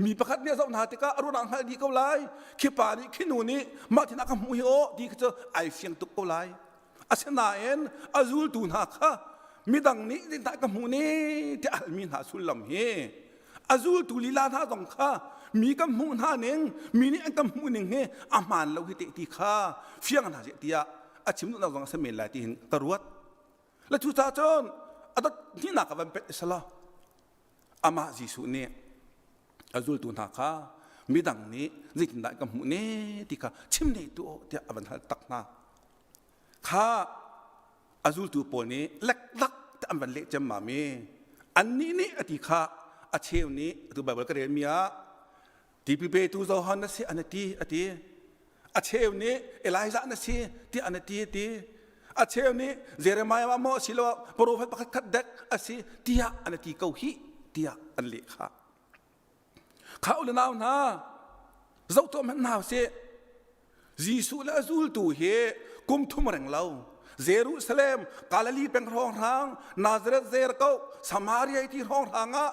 Mi pakhat nih a zoh hna tikah a ruahnak hngalh dih ko lai. Khi pa nih khi nu nih mah tin a ka hmuh hi aw ti khi cu ai fiang tuk ko lai. Asinain a zultu hna kha midang nih zeitindah ka hmuh ne tiah a halmi hna sullam hi a zultu lila hna zong kha mi kan hmuh hna ning mi nih an kan hmuh ning hi a hmaan lo hi teh ti kha fiang hna seh tiah a chim duhnak zong a si men lai ti hin ka ruat le cucaah cun a dot hnihnak ka van pet sala amah Jesuh nih a zultu hna kha midang nih zeitindah ka hmuh ne ti kha chim ne tu tiah a van hal tak hna Kha a zultu pawl nih leklak te an van leh ciammam i annih nih a ti kha a cheu nih atu Baibal ka relmi ah tipil petu Johan na si an ti a ti a cheu nih Elijah na si tiah an ti a ti a cheu nih Jeremiah maw asiloah profet pakhat khat dek a si tiah an ti ko hih tiah an leh kha Kha u le nau hna, zoh tuah hmanh hna usih. Jesuh le a zultu hi kum thum reng lo. Jerusalem, Galilee peng hrawnghrang, Nazareth Jericho, Samaria ti hrawnghrang ah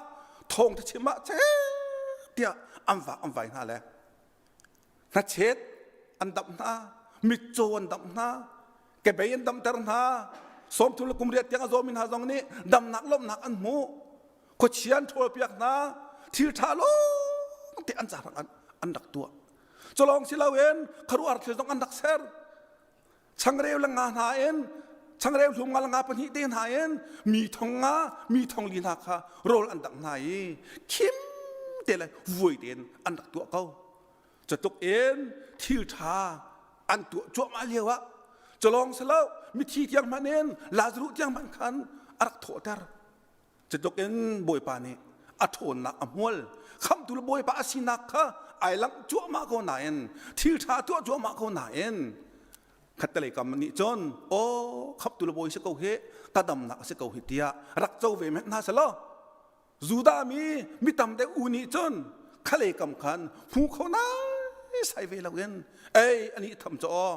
thawngtha chim ah ceh tiah an vak an vai hna le hnachet. an damh hna, mitcaw an damh hna, kebei an damter hna, 30 le kum riat tiang a zawmi hna zong nih damnak lawmhnak an hmu. Khuachia an ṭhawlpiak hna, thil ṭha lawng te an ca an, an rak tuah. Culawng si loin khuaruahhar thil zong an rak ser. Changreu le nga hna in changreu hlum nga le nga pahnih te hna in mi thong nga mi thong li hna kha rawl an dangh hna i khim te le vuai tein an rak tuah ko. Cutluk in thil ṭha an tuah cuahmah lio ah culawng si lo mithi tiang hmanh in Lazarus tiang hmanh khan a rak thawhter. Cutluk in Bawipa nih a ṭhawnnak a hmual khamhtu le Bawipa a sinak kha ai langh cuahmah ko nain thil ṭha tuah cuahmah ko nain khattelei kam nih cun aw khamhtu le bawi si ko hi ka damnak a si ko hi tiah rak co ve hmanh hna selaw Judah mi mi tam deuh u nih cun khalei kam khan hmu kho nai sai ve loin ei ani tham cu aw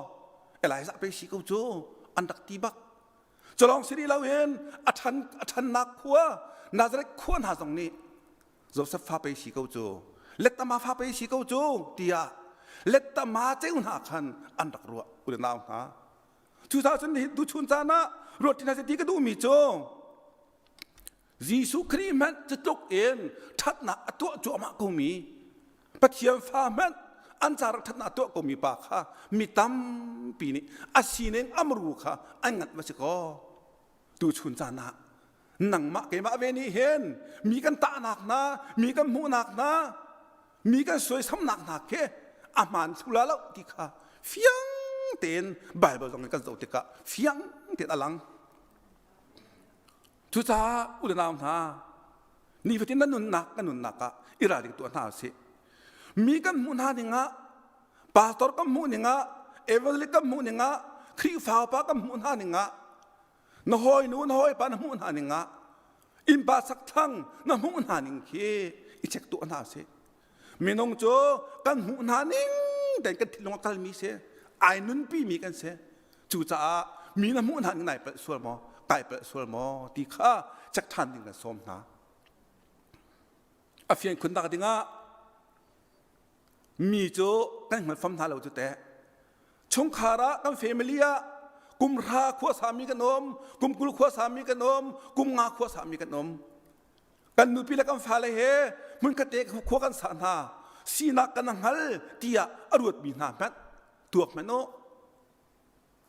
Elijah pe si ko cu an rak ti bak Culawng si rih loin a ṭhan a ṭhannak khua Nazareth khua hna zong nih Joseph fa pei si ko cu lettama fa pei si ko cu tiah lettama ceu hna khan an rak ruah u le nau hna. Cucaah cun nihin tuchun caan ah ruat ṭi hna seh ti ka duhmi cu Jesuh Khrih hmanh cutluk in ṭhatnak a tuah cuahmah komi Pathian fa hmanh an ca rak ṭhatnak a tuah komi pa kha mi tampi nih a sining amru kha an nganh va si kaw tuchun caan ah nangmah keimah ve nih hin mi kan tahnak hna mi kan hmuhnak hna mi kan suaisamnak hna khi a hmaan thlu la lo ti kha fiang tein Bible zong in kan zoh tikah fiang tein a lang. Cucaah u le nau hna, nifatin na nunnak kan nunnak ah i ralring tuah hna usih. Mi kan hmuh hna ning ah, pastor kan hmuh ning ah, evangelist kan hmuh ning ah, Khrihfa upa kan hmuh hna ning ah, na hawinu na hawipa na hmuh hna ning ah, innpa sakthang na hmuh hna ning khi i check tuah hna usih. Minung cu kan hmuh hna ning tein kan thinlung a kalmi si, ai nunpi mi kan si. Cucaah mi na hmuh hna ning nai palh sual maw, kai palh sual maw ti kha check ṭhan ding kan sawm hna. A fian khun tak dingah mi cu kan hngal fam hna lo cu teh. Chungkhar ah kan family ah kum hra khua sami kan um, kum 20 khua sami kan um, kum nga khua sami kan um. Kan nupi le kan fale he hmunkhat te khua kan sa hna sinak kan hngal tiah a ruatmi hna hmanh tuak hmanh u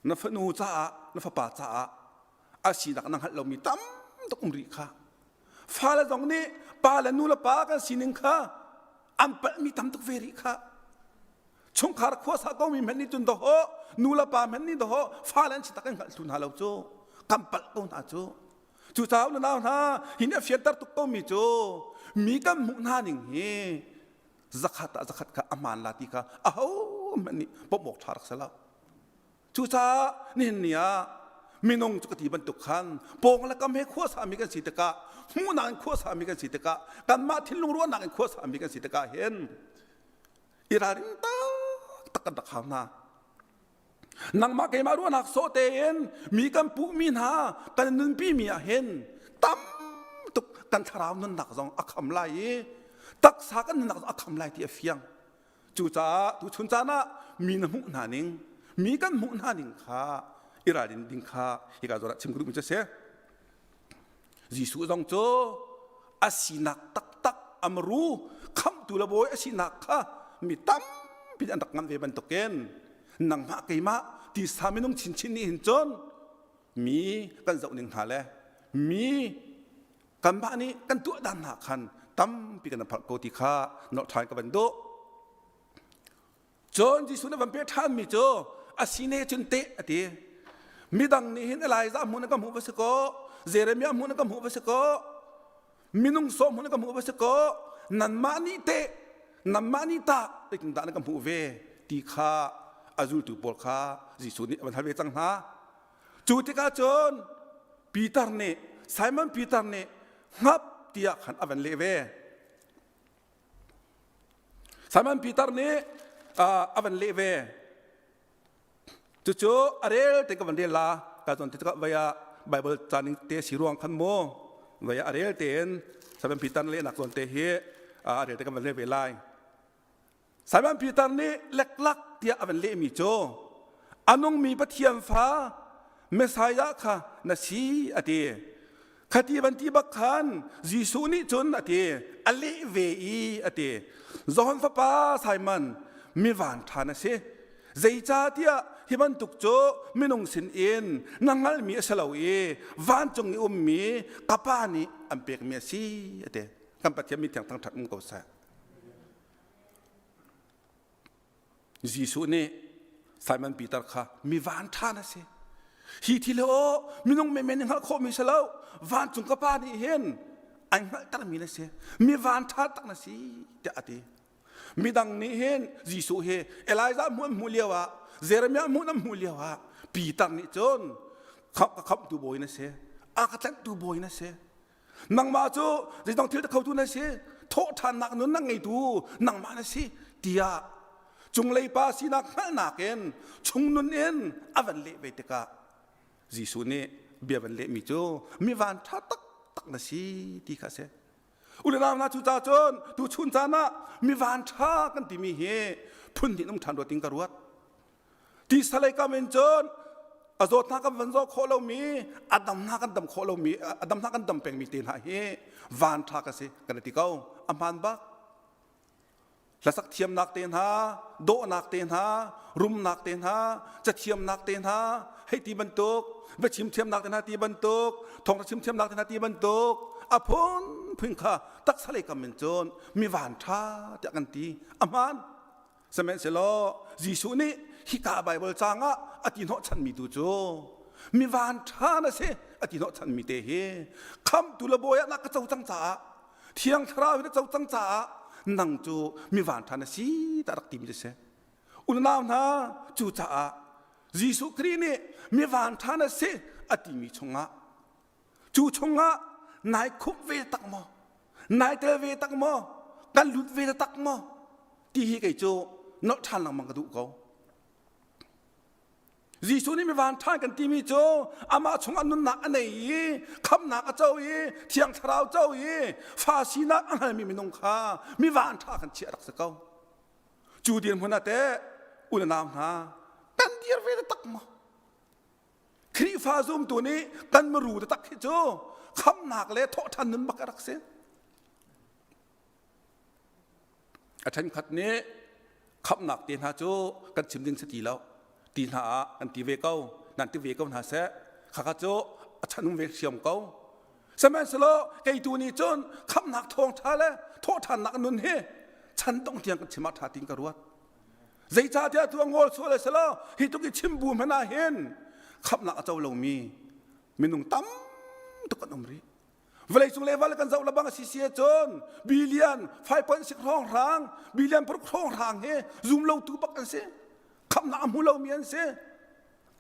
na fanu caah na fapa caah a sinak na hngalh lomi tam tuk um rih kha fale zong nih pa le nu le pa kan sining kha an palhmi tam tuk ve rih kha chungkhar khuasa komi hmanh nih cun dawh nu le pa hmanh nih dawh fale an si tak in hngalh thlu hna lo cu kan palh ko hna cu Cucaah u nau hna, hi nih a fianter tuk komi cu mi kan hmuh hna ning hi zakhat ah zakhat kha a hmaan la ti kha ahohmanh nih pom awk ṭha rak si lo. Cucaah nihin ni ah minung cu ka ti bantuk khan pawng le kam he khua sami kan si tikah hmuhnak in khua sami kan si tikah kanmah thinlung ruahnak in khua sami kan si tikah hin i ralring taktak kan rak hau hna. Nangmah keimah ruahnak sawh tein mi kan puhmi hna kan nunpi mi ah hin tam tuk kan thlarau nunnak zong a kham lai i taksa kan nunnak zong a kham lai ti a fiang. Cucaah tuchun caan ah mi na hmuh hna ning, mi kan hmuh hna ning kha i ralrin ding kha hika zawn ah chim ka duhmi cu a si. Jesuh zong cu a sinak taktak amru khamhtu le bawi a sinak kha mi tampi an rak ngan ve bantukin nangmah keimah tisa minung chinchin nih hin cun mi kan zoh ning hna le mi kanmah nih kan tuah dan hna khan tampi kan phalh ko ti kha nolh ṭhan ka van duh. Cun Jesuh nih van peh ṭhanmi cu a sine cun teh a ti. Midang nih hin Elijah hmun in ka hmuh va si kaw, Jeremiah hmun in ka hmuh va si kaw, minung sawm hmun in ka hmuh va si kaw, nanmah nih teh, nanmah nih tah zeitindah na ka hmuh ve ti kha a zultu pawl kha Jesuh nih a van hal ve cang hna. Cu tikah cun Peter nih Simon Peter nih hngap tiah khan a van leh ve. Simon Peter nih a van leh ve. Cucu a rel te ka van rel la ka zawn te vai ah Bible caning te si ruang khan mu vai ah a rel tein Simon Peter lehnak zawn te hi a rel te ka van rel ve lai. Simon Peter nih leklak tiah. Tiah a van lehmi cu a nungmi Pathian fa Messiah kha na si a ti. Khati van ti bak khan Jesuh nih cun a ti, a leh ve i a ti. Johan fapa Simon, mi van ṭha na si. Zeicahtiah hi bantuk cu minung sinin na hngalhmi a si lo i vancung i ummi ka Pa nih an pekmi a si a ti. Kan Pathian mi thiang thangṭhat um ko seh. Jesuh nih Simon Peter kha mi van ṭha na si. Hi thil hi aw minung menmen nih hngalh khawhmi si lo. Vancung ka Pa nih hin an hngalhtermi na si. Mi van ṭha tak na si tiah a ti. Midang nih hin Jesuh hi Elijah hmuh an hmuh lio ah Jeremiah hmuh an hmuh lio ah Peter nih cun ka khamhtu bawi na si. A ka tlanhtu bawi na si. Nangmah cu zeidang thil khotu na si thawhṭhannak nun na ngeitu nangmah na si tiah cunglei pa sinak hngalhnak in chungnun in a van leh ve tikah Jesuh nih bia van lehmi cu mi van ṭha taktak na si ti kha a si. Unau hna cucaah cun tuchun caan ah mi van ṭha kan timi hi phun hnih um ṭhan ruat in ka ruat. Tisa lei kam in cun a zawtnak kan van zaw khawh lomi a damnak kan dam khawh lomi a damnak kan dam pengmi te hna hi van ṭha ka si kan ti ko a hmaan bak hlasak thiamnak te hna dawhnak te hna rumnak te hna cathiamnak te hna hei ti bantuk biachim thiamnak te hna ti bantuk thawngṭha chim thiamnak te hna ti bantuk a phun phun kha taksa lei kam in cun mi van ṭha tiah kan ti a hmaan Sihmanhsehlaw Jesuh nih hika Baibal caang ah a ti hnawhchanmi tu cu mi van ṭha na si a ti hnawhchanmi te hi khamtu le bawi ah na ka co cang caah Thiang Thlarau hi na co cang caah nang cu mi van ṭha na si tiah rak timi cu si. Unau hna cucaah Jesuh Khrih nih mi van ṭha na si a timi chungah Cu chungah nai khup ve tak maw? Nai tel ve tak maw? Kan lut ve tak maw? Ti hi kei cu nolh ṭhan lengmang ka duh ko. Jesuh nih mi van ṭhan kan timi cu amah chungah nunnak a nei i khamnak a co i Thiang Thlarau co i fa sinak a hngalmi minung kha mi van ṭha kan chiah rak si ko. Cu dirhmun ah teh unau hna kan dir ve tak maw? Khrihfa zumtu nih kan maru taktak hi cu khamnak le thawhṭhan nun bak a rak si. A ṭhenkhat nih khamnak te hna cu kan chim ding si ti lo ti hna ah an ti ve ko nan ti ve ko hna seh khakha cu a chan ve hriam ko sihmanhsehlaw kei tu nih cun khamnak thawngṭha le thawhṭhannak nun hi chan dong tiang kan chim ah ṭha tiin ka ruat Zeicahtiah tu a ngol sual a si lo hi tuk i chim bu hmanh ah hin khamhnak a co lomi minung tam tuk kan um rih. Vawlei cung le val kan zoh lebang a si si ahcun billion 5.6 hrawng hrang billion paruk hrawng hrang hi zum lo tu bak an si. Khamhnak a hmu lomi an si.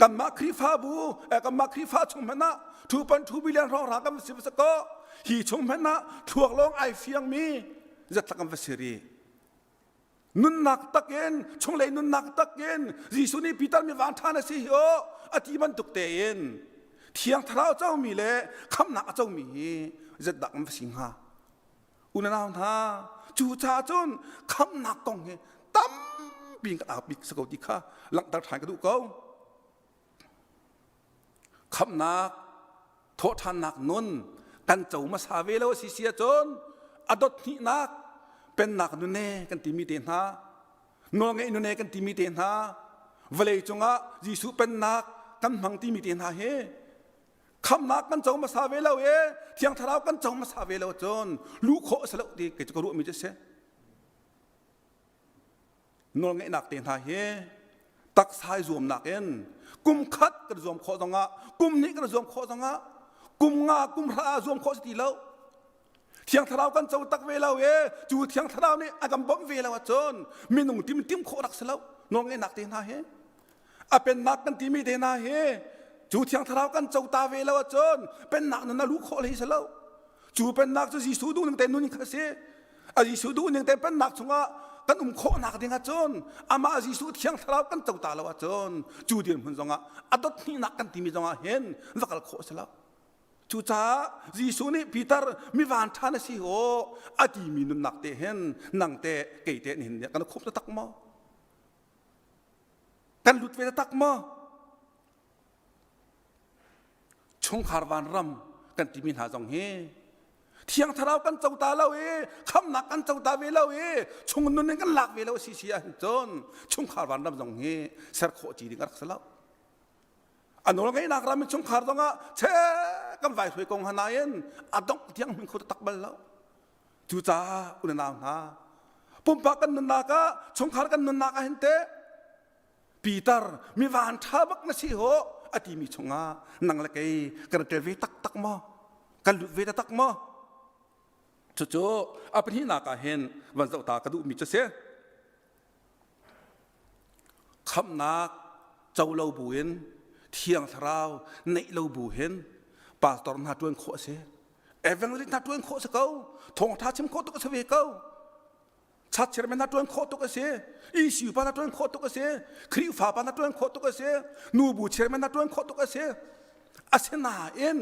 Kanmah Khrihfabu eh, kanmah Khrihfa chung hmanh ah 2.2 billion hrawng hrang kan si va ko. Hi chung hmanh ah thluak lawng ai fiangmi zatlak kan va si rih. Nunnak takin chunglei nunnak takin Jesuh nih Peter mi van ṭha na si hi aw a ti bantuk tein Thiang Thlarau comi le khamnak a comi hi zetdah kan va si hnga? Unau hna, cu caah cun khamnak kong hi tampi in kan au bik si ko ti kha langhter ṭhan ka duh ko. Khamhnak thawhṭhannak nun kan co hmasa ve lo a si si ahcun a dot hnihnak pennak nune kan timi te hna nawlngeih nune kan timi te hna vawlei cungah Jesuh pennak kan hmang timi te hna hi khamnak kan co hmasa ve lo i Thiang Thlarau kan co hmasa ve lo cun luh khawh a si lo ti kei cu ka ruahmi cu a si. Nawlngeihnak te hna hi taksa i zuamnak in kum khat kan zuam khawh zongah kum hnih kan zuam khawh zongah kum nga kum hra zuam khawh si ti lo thiang thlarau kan co tak ve lo e cu thiang thlarau nih a kan bawmh ve lo ahcun minung tim tim khawh rak si lo nawlngeihnak te hna hi a pennak kan timi te hna hi cu thiang thlarau kan co ta ve lo ahcun pennak nun a luh khawh hlei si lo Cu pennak cu Jesuh duhning te nun kha si. A Jesuh duhning te pennak chungah kan um khawhnak ding ahcun amah Jesuh Thiang Thlarau kan co ta lo ahcun cu dirhmun zongah a dot hnihnak kan timi zongah hin va kal khawh a si lo. Cucaah Jesuh nih Peter mi van ṭha na si aw a timi nunnak te hin nang te kei te nihin kan khumh taktak maw? Kan lut ve tak maw? Chungkhar vanram kan timi hna zong hi Thiang Thlarau kan co ta lo i khamnak kan co ta ve lo i chung nun in kan lak ve lo si si ahcun cun chungkhar vanram zong hi ser khawh ci ding a rak si lo. A nawl ngeihnak ram in chungkhar zong ah che kan vai hruai kong hna in a dongh tiang hmin kho tak bal lo. Cucaah unau hna pumpak kan nunnak ah chungkhar kan nunnak ah hin teh Peter mi van ṭha bak na si ho a timi chungah nang le kei kan tel ve taktak maw? Kan lut ve taktak maw? Cucu a pahnihnak ah hin van zoh ta ka duhmi cu si. Khamhnak co lo buin Thiang Thlarau neih lo bu hin pastor hna ṭuan khawh a si. Evangelist hna ṭuan khawh a si ko. Thawngṭha chim khawh tuk a si ve ko. Chatchirmen na ṭuan khawh tuk a si. ECU pa na ṭuan khawh tuk a si. Khrihfa pa na ṭuan khawh tuk a si. Nubu chairman na ṭuan khawh tuk a si. Asinain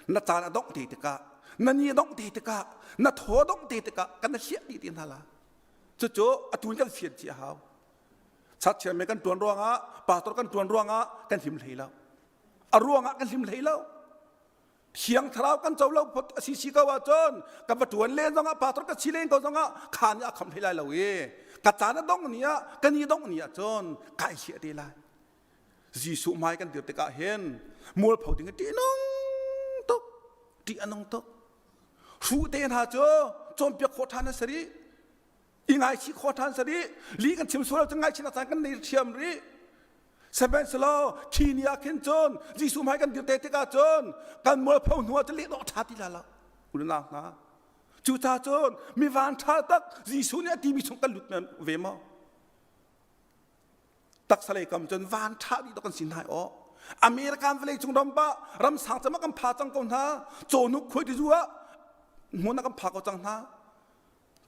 na caan a dongh te tikah, na ni a dongh te tikah, na thaw a dongh te tikah kan hliah dih ti hna la. Cucu atu in kan fian chih a hau. Chatchirmen kan ṭuan ruangah, pastor kan ṭuan ruangah kan him hlei lo. A ruangah kan him hlei lo. Thiang Thlarau kan co lo phot a si si ko ahcun ka va ṭuan len zongah pastor ka si len ko zongah kha nih a kham hlei lai lo i ka caan a dongh ni ah ka ni dongh ni ahcun kai hliah te lai. Jesuh hmai kan dir tikah hin mualpho ding hi ṭihnung tuk ṭih a nung tuk. Hruh te hna cu cawnpiak khawh ṭhan a si rih. I ngaichih khawh ṭhan si rih. Li kan chim sual ahcun ngaihchihnak caan kan nei ṭhiam rih. Sihmanhsehlaw khi ni ah khin cun Jesuh hmai kan dir te tikah cun kan mualpho hnu ah cun leh dawh ṭha ti la lo. Unau hna, cucaah cun mi van ṭha tak Jesuh nih a timi chung kan lut ve maw? Taksa lei kam cun van ṭha dih dawh kan si hna aw. American vawlei cung ram pa ram sang cem ah kan pha cang ko hna. Cawhnuk khuai tizu ah hmun ah kan pha ko cang hna.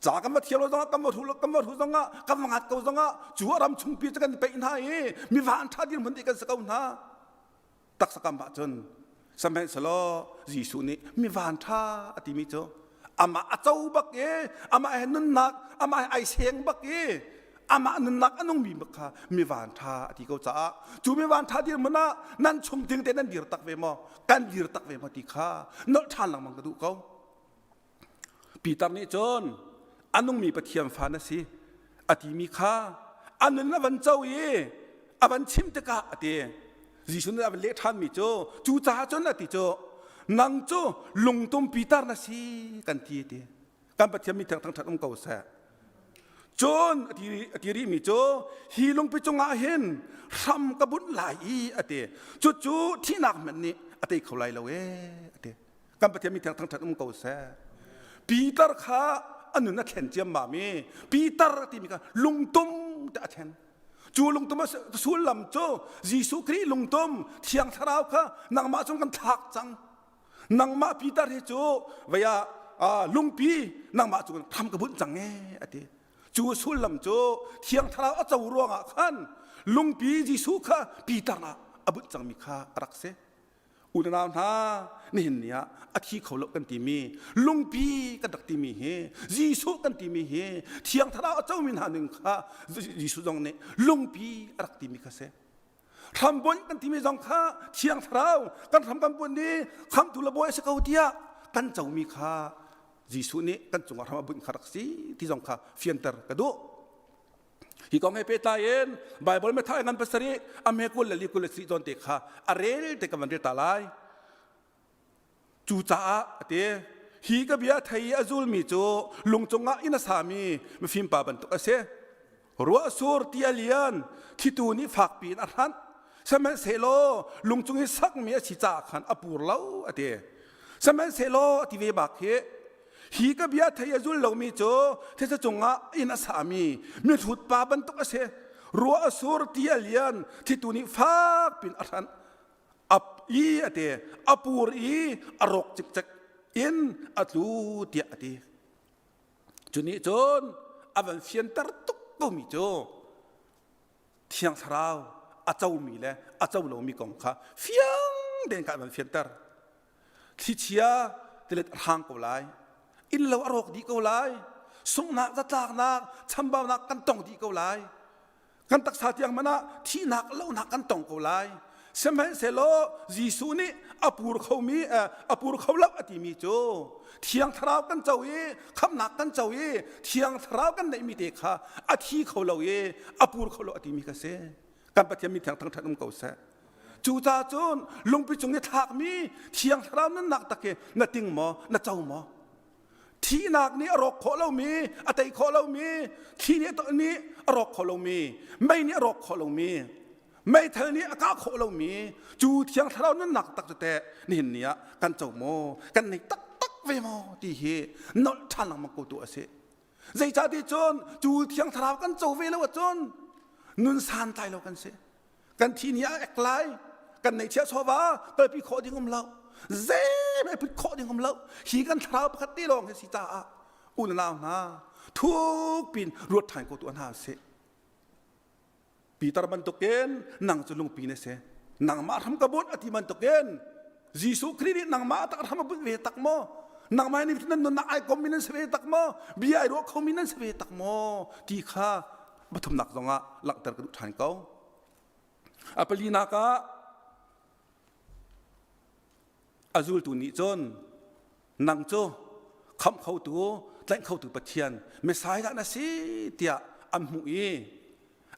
Ca kan va thiam lo zongah kan va hru kan va hru zongah kan va ngat ko zongah cu a ram chungpi cu kan peih hna i mi van ṭha dirhmun dih kan si ko hna. Taksa kam ah cun sihmanhsehlaw Jesuh nih mi van ṭha a timi cu amah a co bak i amah he nunnak amah he ai seng bak i amah nunnak a nungmi bak kha mi van ṭha a ti ko caah cu mi van ṭha dirhmun ah nan chung ding te nan dir tak ve maw kan dir tak ve maw ti kha nolh ṭhan lengmang ka duh ko. Peter nih cun a nungmi Pathian fa na si a timi kha a nun a van co i a van chim tikah a ti. Jesuh nih a van leh ṭhanmi cu cucaah cun a ti cu nang cu lungtum Peter na si kan ti a ti. Kan Pathian mi thangṭhat um ko seh. Cun a ti, a ti rihmi cu hi lungpi cungah hin hram ka bunh lai i a ti. Cucu thihnak hmanh nih a tei kho lai lo ee a ti. Kan Pathian mi thiang thangṭhat um ko seh. Peter kha a nun a thlen ciammam i Peter timi kha lungtum te a thlen. Cu lungtum a sullam cu Jesuh Khrih lungtum Thiang Thlarau kha nangmah cung kan thlak cang. Nangmah Peter hi cu vei ah lungpi nangmah cu hram ka bunh cang ee a ti. Cu sullam cu Thiang Thlarau a co ruangah khan lungpi Jesuh kha Peter ah a bunh cangmi kha a rak si. Unau hna, nihin ni ah a thi kho lo kan timi, lungpi kan rak timi hi, Jesuh kan timi hi, Thiang Thlarau a comi hna ning kha Jesuh zong nih lungpi a rak timi kha si. Hrambunh kan timi zong kha Thiang Thlarau kan hram kan bunh i khamtu le bawi a si ko tiah kan comi kha Jesuh nih kan cungah hram a bunh kha rak si ti zong kha fianter ka duh. Hi kong he pehtlai in Baibal Matthai ngan pasarih a hme 20 le li 24 zawn te kha a rel te ka van rel ta lai. Cucaah a ti hi ka bia thei i a zulmi cu lung cungah inn a sami mifim pa bantuk a si. Ruah sur ti a lian, thitu nih fakpi in a hranh. Sihmanhsehlaw lung cung i sakmi a si caah khan a pur lo a ti. Sihmanhsehlaw a ti ve bak hi Hi ka bia thei a zul lomi cu thisa cungah inn a sami mihrut pa bantuk a si. Ruah a sur, ti a lian, thitu nih fak pin a hranh. Ap i a ti, a pur i a rawk cikcek in a tlu tiah a ti. Cu nih cun a van fianter tuk komi cu Thiang Thlarau a comi le a co lomi kong kha fiang tein kha a van fianter. Thlichia tilet a hrang ko lai. Innlo a rawk dih ko lai. Sunghnak, zatlaknak, chambaunak kan tong dih ko lai. Kan taksa tiang hmanh ah thihnak lohnak kan tong ko lai. Sihmanhsehlaw Jesuh nih a pur khomi a pur kho lo a timi cu Thiang Thlarau kan co i khamhnak kan co i Thiang Thlarau kan neihmi te kha a thi kho lo i a pur kho lo a timi kha si. Kan Pathian mi thiang thangṭhat um ko seh. Cucaah cun lungpi cung i thlakmi Thiang Thlarau nunnak tak hi na ting maw, na co maw? Thihnak nih a rawk khawh lomi, a tei khawh lomi, thli nih nih a rawk khawh lomi, mei nih a rawk khawh lomi, meithal nih a kah khawh lomi, cu Thiang Thlarau nunnak tak cu teh nihin ni ah kan co maw, kan nei taktak ve maw ti hi nolh ṭhan lengmang ko tu a si. Zeicahti cun cu Thiang Thlarau kan co ve lo ahcun nun santlai lo kan si. Kan thi ni ah ek lai, kan neihchiah chawva kalpi khawh ding um lo. Zeihmanh put khawh ding um lo. Hi kan thlarau pakhat te lawng hi si caah unau hna thuk pin ruat ṭhan ko tu hna sih. Peter bantukin nang cu lungpi na si. Nangmah hram ka bunh a ti bantukin Jesuh Khrih nih nangmah tak hram a bunh ve tak maw? Nangmah nih nan nunnak ai kommi nan si ve tak maw? Bia ai ruah khomi nan si ve tak maw? Ti kha pathumnak zongah langhter ka duh ṭhan ko. A palinak ah a zultu nih cun nang cu khamh khotu tlaih khotu Pathian Messiah na si tiah an hmuh i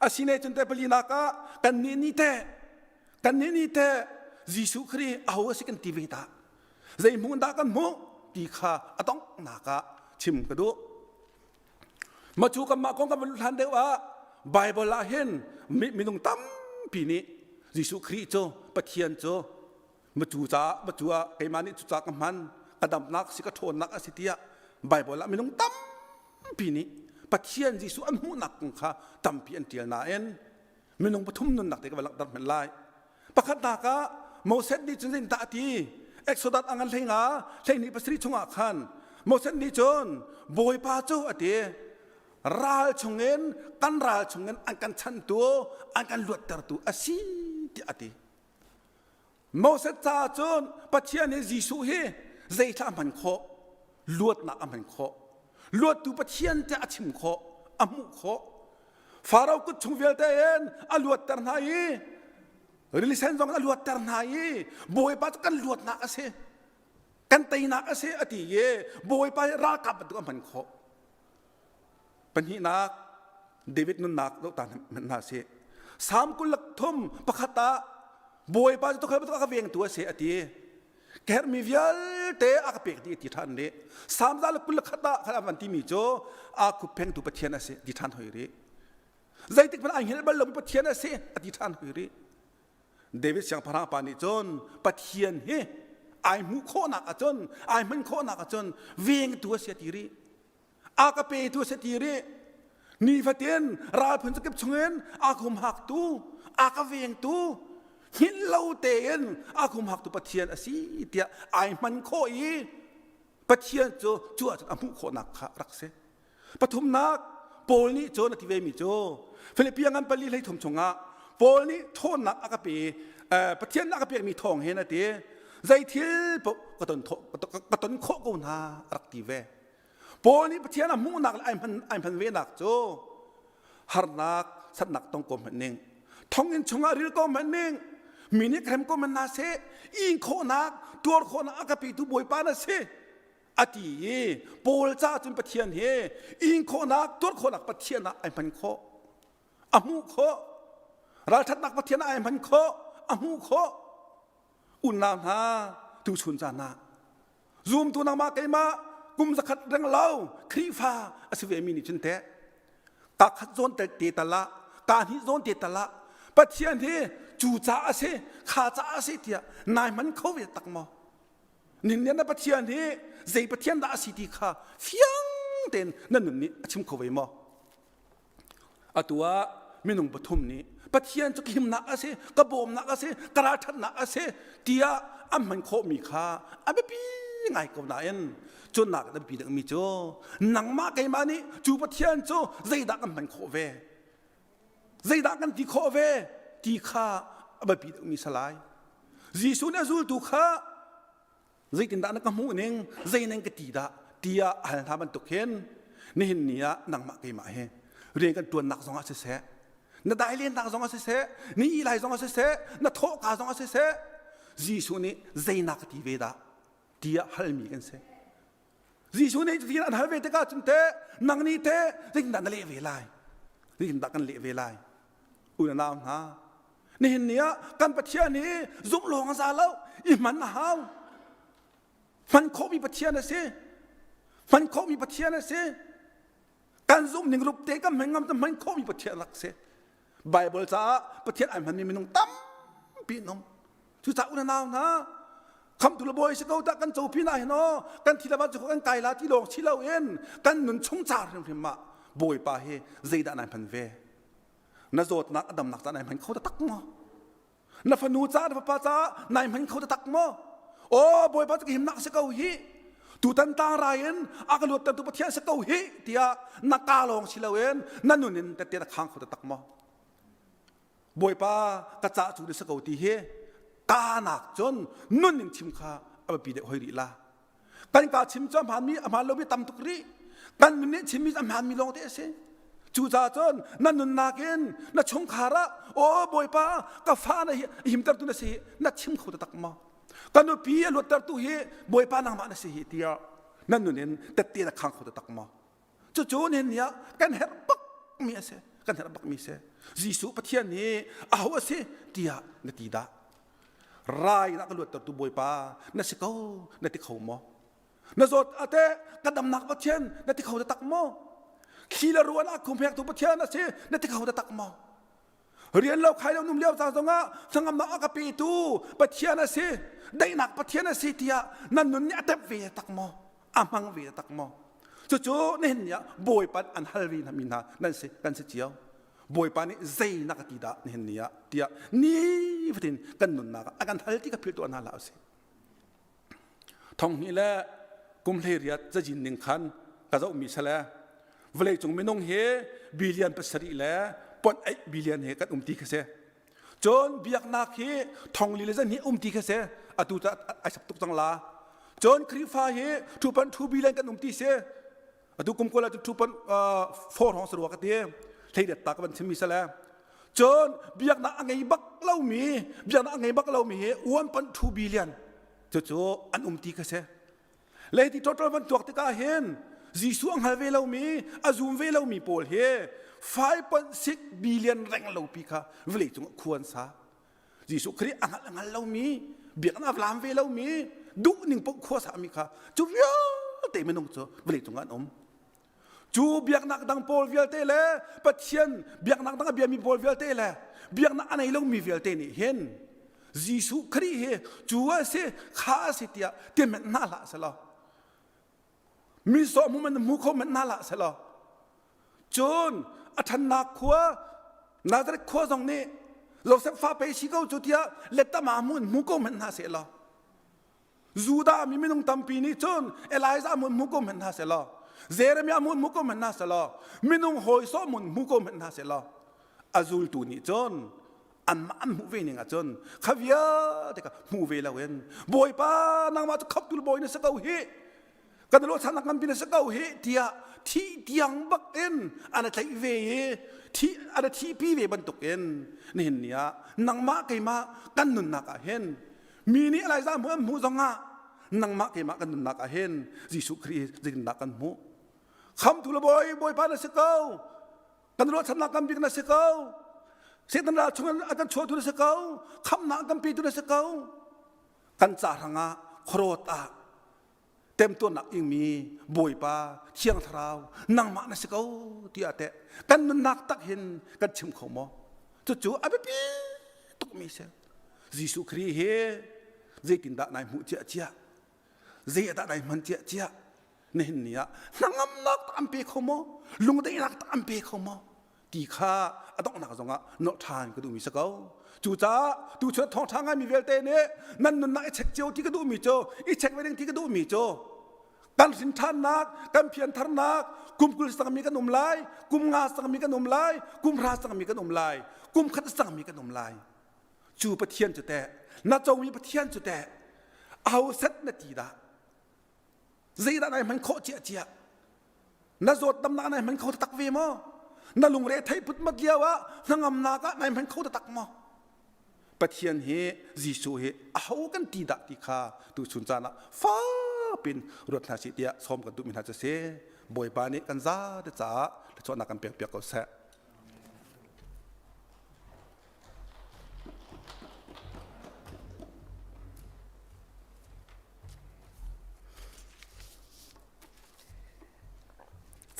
asine cun te palinak ah kannih nih teh kannih nih teh Jesuh Khrih aho a si kan ti ve dah zei hmuh dah kan hmuh ti kha a donghnak ah chim ka duh mah cu kanmah kong kan van hlan deuh ah Bible ah hin minung tampi nih Jesuh Khrih cu Pathian cu Matu caah matu ah keimah nih cuca ka hman ka damnak si ka ṭhawnnak a si tiah Baibal ah minung tampi nih Pathian Jesuh an hmuhnak kong kha tampi an ṭial nain minung pathum nunnak te ka va langhter hmanh lai. Pakhatnak ah Moses nih cun zeitindah a ti? Exodus a ngan 15 27 chungah khan Moses nih cun Bawipa cu a ti ral chungin kan ral chungin an kan chanhtu an kan luattertu a si tiah a ti. Moses caah cun Pathian hi Jesuh hi zeithla a hman khawh luatnak a hman khawh luattu Pathian tiah a chim khawh a hmuh khawh Faro kut chung vialte in a luatter hna i rili sen zong a luatter hna i Bawipa cu kan luatnak a si kan teinak a si a ti i Bawipa hi ralkap bantuk a hman khawh Pahnihnak David nunnak zoh ta hna sih. Salm 23 pakhat ah Bawipa cu tukhal bantuk a ka vengtu a si a ti. Ka herhmi vialte a ka pek dih a ti ṭhan rih. Salm 121 ah khan a van timi cu aa khupphengtu Pathian a si a ti ṭhan hoi rih. Zeitik hmanh ai hngilh bal lomi Pathian a si a ti ṭhan hoi rih. David siangpahrang pa nih cun Pathian hi ai hmuh khawhnak ahcun ai hman khawhnak ahcun vengtu a si a ti rih. A ka petu a si ti rih. Nifatin ral phun zakip chungin a ka humhaktu, a ka vengtu, hngilh lo tein a ka humhaktu Pathian a si tiah ai hman khawh i Pathian cu cu ahcun a hmuh khawhnak kha rak si. Pathumnak Paul nih cun a ti vemi cu Philippi ngan pali 33 chungah Paul nih ṭhawnnak a ka pe Pathian a ka pekmi thawng hin a ti zei thil paoh ka ton ka ton khawh ko hna a rak ti ve. Paul nih Pathian a hmuhnak le ai hman ai hman venak cu harnak satnak tong ko hmanh ning thonginn chungah ril ko hmanh ning mi nih krem ko hmanh na seh in khawhnak tuar khawhnak a ka petu Bawipa na si a ti i Paul caah cun Pathian hi in khawhnak tuar khawhnak Pathian ah ai hman khawh a hmuh khawh ralṭhatnak Pathian ah ai hman khawh a hmuh khawh unau hna tuchun caan ah Zumtu nangmah keimah kum zakhat reng lo Khrihfa a si ve mi nih cun teh ka khat zawn te te tal ah ka hnih zawn te tal ah Pathian hi cu ca a si kha ca a si tiah nai hman kho ve tak maw nin na Pathian hi zei Pathian dah a si ti kha fiang tein na nun nih a chim kho ve maw Atu ah minung pathum nih Pathian cu ka himnak a si, ka bawmnak a si, ka ralṭhatnak a si tiah an hman khawhmi kha a biapi ngai ko nain cunnak a biapi deuhmi cu nangmah keimah nih cu Pathian cu zeidah kan hman khawh ve, zeidah kan ti khawh ve ti kha a biapi deuhmi si lai. Jesuh nih a zultu kha zeitindah na ka hmuh ning zei ning ka ti dah tiah a hal hna bantuk hin nihin ni ah nangmah keimah hi rian kan ṭuannak zongah siseh. Na dai lennak zong ah siseh, ni i lai zong ah siseh, na thawhka zong ah siseh, Jesuh nih zeinak ka ti ve dah tiah halmi kan si. Jesuh nih cutin an hal ve tikah cun teh nang nih teh zeitindah na leh ve lai? Zeitindah kan leh ve lai? U na nau hna, nihin ni ah kan Pathian hi zumh lawng a za lo, i hman a hau. Hman khawhmi Pathian a si. Hman khawhmi Pathian a si. Kan zumh ning rup te kan hman ngam hman khawhmi Pathian rak si. Bible caah Pathian ai hmanmi minung tampi an um. Cucaah u na nau hna, khamtu le bawi si ko dah kan copi na hin aw kan thi le van cu kan kai la ti lawng si loin kan nun chung car hrimhrim ah Bawipa hi zeidah nai hman ve? Na zawtnak a damnak ca nai hman kho taktak maw? Na fanu ca na fapa ca nai hman kho taktak maw? Aw Bawipa cu ka himnak si ko hi tutan tang rai in a ka luattertu Pathian si ko hi tiah na ka lawng si loin na nun in tette na khang kho taktak maw? Bawipa ka cah cu na si ko ti hi kanak cun nun in chim kha a biapi deuh hoi rih la. Kan ka chim cu a hmaanmi a hmaan lomi tam tuk rih. Kan nun nih chimmi a hmaanmi lawng te a si. Cucaah cun na nunnak in na chungkhar ah aw Bawipa ka fa na himtertu na si na chim kho taktak maw? Ka nupi a luattertu hi Bawipa nangmah na si hi tiah na nun in tette na khang kho taktak maw? Cucu nihin ni ah kan herh bakmi a si. Kan herh bakmi a si. Jesuh Pathian hi aho a si tiah na ti dah? Rai na ka luattertu Bawipa na si ko na ti kho maw? Na zawt ate ka damnak Pathian na ti kho tak maw? Thli le ruan ah khumhektu Pathian a si na ti kho tak maw? Rian lo khai lo num lio ca zongah hnangamnak a ka petu Pathian a si, daihnak Pathian a si tiah nan nun nih a tep ve tak maw? A hmang ve tak maw? Cucu nihin ni ah Bawipa an hal ve hna mi hna nan si kan si cio. Bawipa nih zei na ka ti dah nihin ni ah tiah nifatin kan nunnak ah a kan hal ti ka philh tuah hna hlah usih. Thong hnih le kum 18 cazin ning khan ka zohmi sale vawleicung minung hi billion pasarih le point eight billion he kan um ti kha si. Cun biaknak hi thong li le zan hi um ti kha si. Atu cu ai sak tuk cang la. Cun Khrihfa hi 2.2 billion kan um ti si. Atu kum kul ah 2.4 hong sarua ka ti. Thleidet ta ka van chimmi sale. Cun biaknak a ngei bak lomi biaknak a ngei bak lomi hi 1.2 billion cucu an um ti kha si. Leiti total van tuak tikah hin Jesuh a hngal ve lomi a zum ve lomi pawl hi 5.6 billion reng lopi kha vawlei cung ah khua an sa. Jesuh Khrih a hngal a hngal lomi biaknak a lam ve lomi duh ning paoh khua sami kha cu vialte minung cu vawlei cung ah an um. Cu biaknak dang pawl vialte le Pathian biaknak dang a biami pawl vialte le biaknak a nei lomi vialte nih hin Jesuh Khrih hi cu a si kha a si tiah ti hmanh hna hlah selaw mi sawh hmu man hmu kho hmanh hna hlah selaw cun a ṭhannak khua Nazareth khua zong nih Joseph fa pei si ko cu tiah lettama hmu in hmu ko hmanh hna seh law Judah mi minung tampi nih cun Elijah mun hmu ko hmanh hna selaw Jeremiah mun hmu ko hmanh hna selaw minung hawi sawh mun hmu ko hmanh hna selaw a zultu nih cun anmah an hmuh ve ning ahcun kha vialte kha hmu ve loin Bawipa nangmah cu khamtu bawi na si ko hi kan ruahchannak nganpi na si ko hi tiah thi tiang bak in an tlaih ve i thi an thihpi ve bantuk in nihin ni ah nangmah keimah kan nunnak ah hin mi nih Elijah hmuh an hmuh zongah nangmah keimah kan nunnak ah hin Jesuh Khrih zeitindah kan hmuh khamtu le bawi bawipa na si ko kan ruahchannak kan bik na si ko Satan ral chung a kan chuahtu na si ko khamnak kan petu na si ko kan ca hrangah khuarawt ah temtuarnak ingmi Bawipa Thiang Thlarau nangmah na si ko tiah teh kan nunnak tak hin kan chim kho maw cucu a biapi tukmi si Jesuh Khrih hi zeitindah nai hmuh cia cia zei dah nai hman cia cia nihin ni ah hnangamnak tak an pe kho maw lungdaihnak tak an pe kho maw ti kha a donghnak zongah nolh ṭhan ka duhmi si ko cucaah tuchun thawngṭha ngaimi vialte nih nan nunnak i check cio ti ka duhmi cu i check ve ding ti ka duhmi cu kan hrin ṭhannak kan piantharnak kum 20 cangmi kan um lai kum nga cangmi kan um lai kum hra cangmi kan um lai kum khat cangmi kan um lai cu pathian cu teh na comi pathian cu teh aho set na ti dah zeidah nai hman khawh cia cia na zawt damnak nai hman kho tak ve maw? Na lungre theih put mat lio ah hnangamnak ah nai hman kho taktak maw? Pathian hi Jesuh hi aho kan ti dah ti kha tu chun caan ah fapin ruat hna sih tiah sawm kan duhmi hna cu si. Bawipa nih kan za te caah thluachuahnak kan pek piak ko seh.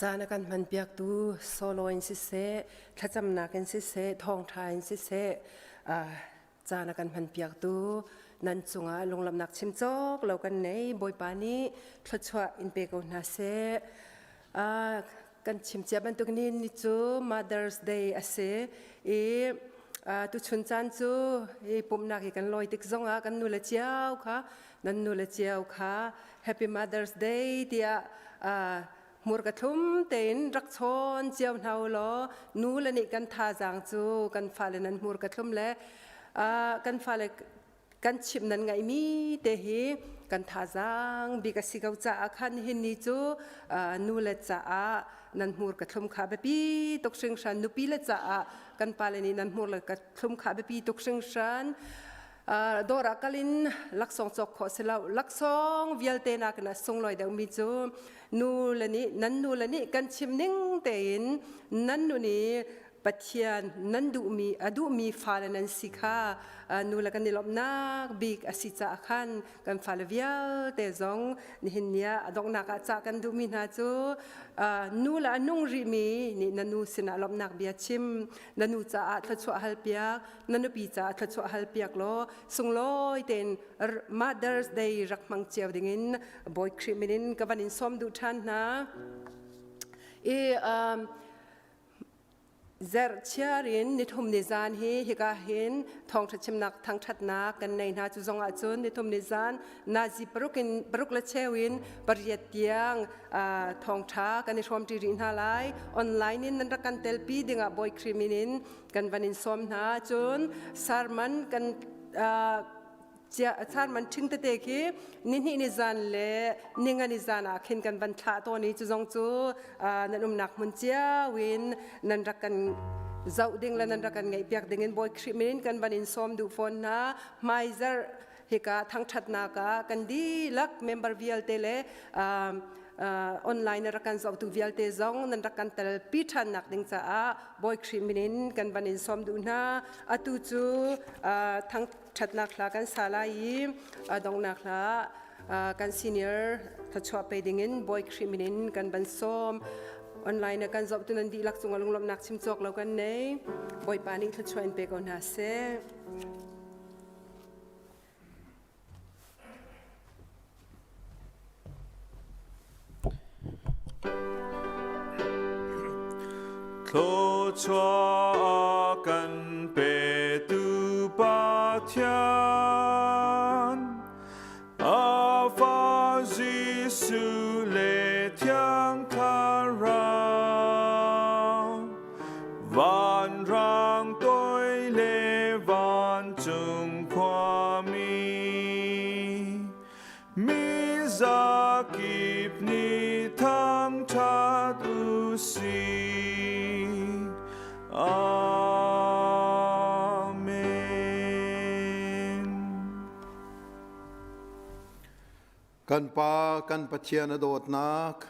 Caan a kan hmanpiaktu solo in siseh, thlacamnak in siseh, thawngṭha in siseh, caan a kan hmanpiaktu nan cungah lunglamnak chim cawk lo kan nei. Bawipa nih thluachuah in pe ko hna seh. Kan chim cia bantuk ni ni cu Mother's Day a si i tuchun caan cu hi pumhnak hi kan lawi tik zongah kan nu le cio kha nan nu le cio kha Happy Mother's Day tiah hmurka thlum tein rak chawn cio hna u law nu le nih kan thazaang cu kan fale nan hmurka thlum le kan fale kan chimh nan ngaihmi te hi kan thazaang bik a si ko caah khan hin ni cu nu le caah nan hmurka thlum kha biapi tuk hringhran nupi le caah kan pale nih nan hmur le ka thlum kha biapi tuk hringhran dawr ah kal in laksawng cawk khawh si lo laksawng vialte nakin a sunglawi deuhmi cu nu le nih nan nu le nih kan chim ning tein nan nu nih Pathian nan duhmi a duhmi fale nan si kha nu le kan i lawmhnak bik a si caah khan kan fale vialte zong nihin ni ah a donghnak ah cah kan duhmi hna cu nu le a nung rihmi nih na nu sinah lawmhnak bia chim na nu caah thluachuah halpiak na nupi caah thluachuah halpiak law sunglawi tein Mother's Day rak hmang cio dingin Bawi Khrih min in ka van in sawm duh ṭhan hna. I Zerhchiar in nithum ni zan hi hika hin thawngṭha chimnak thangṭhatnak kan nei hna cu zong ahcun nithum ni zan nazi paruk in paruk le cheu in pariat tiang thawngṭha kan i hrawmṭi rih hna lai online in nan rak kan telpi dingah Bawi Khrih min in kan van in sawm hna cun sermon kan Charman ṭhing tete khi nihnih ni zan le ninga ni zan ah khin kan van thlah tawn i cu zong cu nan umnak hmun cio in nan rak kan zoh ding le nan rak kan ngaihpiak ding in Bawi Khrih min in kan van in sawm duh fawn hna. Hmaizarh hika thangṭhatnak ah kan dihlak member vialte le online na rak kan zohtu vialte zong nan rak kan telpi ṭhannak ding caah Bawi Khrih min in kan van in sawm duh hna. Atu cu thang ṭhatnak hla kan sa lai i donghnak hla kan senior thluachuah pe dingin Bawi Khrih min in kan van sawm. Online na kan zohtu nan dihlak cungah lunglawmhnak chim cawk lo kan nei. Bawipa nih thluachuah in pe ko hna seh. Thluachuah kan petu Pathian, a Fa Jesuh le Thiang Thlarau, vanrang toi le vancung khuami, Mi zakip nih thangṭhat u sih. Amen. Kan Pa, kan Pathian a dawtnak,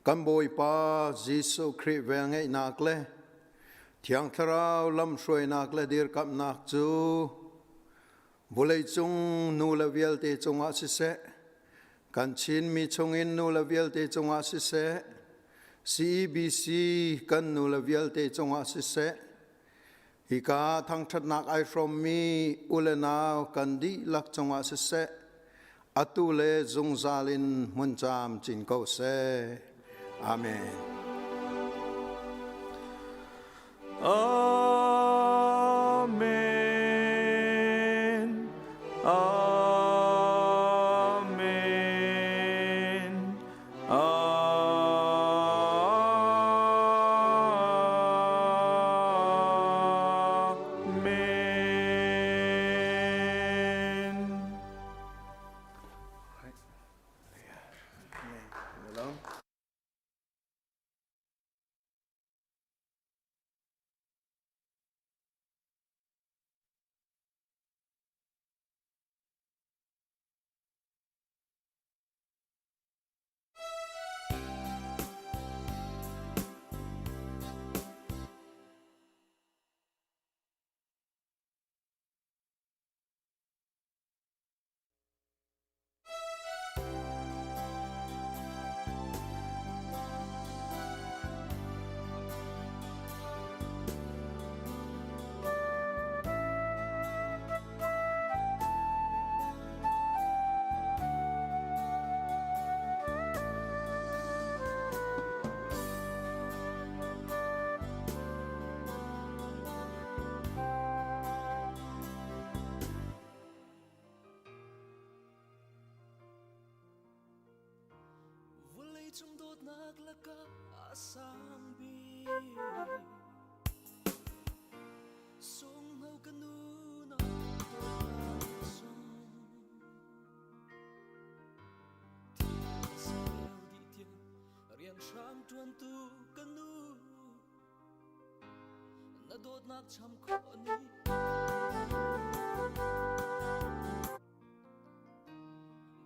kan Bawipa Jesuh Khrih velngeihnak le Thiang Thlarau lamhruainak le dirkamhnak cu Vawleicung nu le vialte cungah siseh, kan Chinmi chungin nu le vialte cungah siseh, CEBC kan nu le vialte cungah siseh, hika thangṭhatnak ai hrawmmi u le nau kan dihlak cungah siseh, atu le zungzal in hmun caam cin ko seh. Amen. Amen. Amen. Amen. Amen. Vawleicung dawtnak lakah a sang bik. Sungno ka nu na dawtnak sung. Thil sel dih tiang rian hrang ṭuantu ka nu. Na dawtnak cham khawh ni.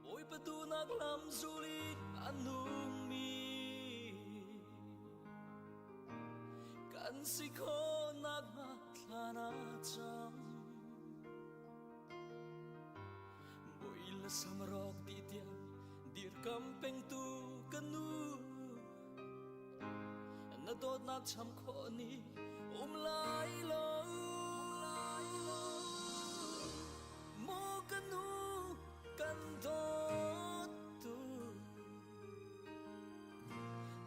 Bawipa duhnak lam zul in a nungmi kan si khawhnak hnga thla na cam. Bawi le samrawk dih tiang dirkam pengtu ka nu na dawtnak cham khawh ni um lai lo. Mu ka nu kan dawt tu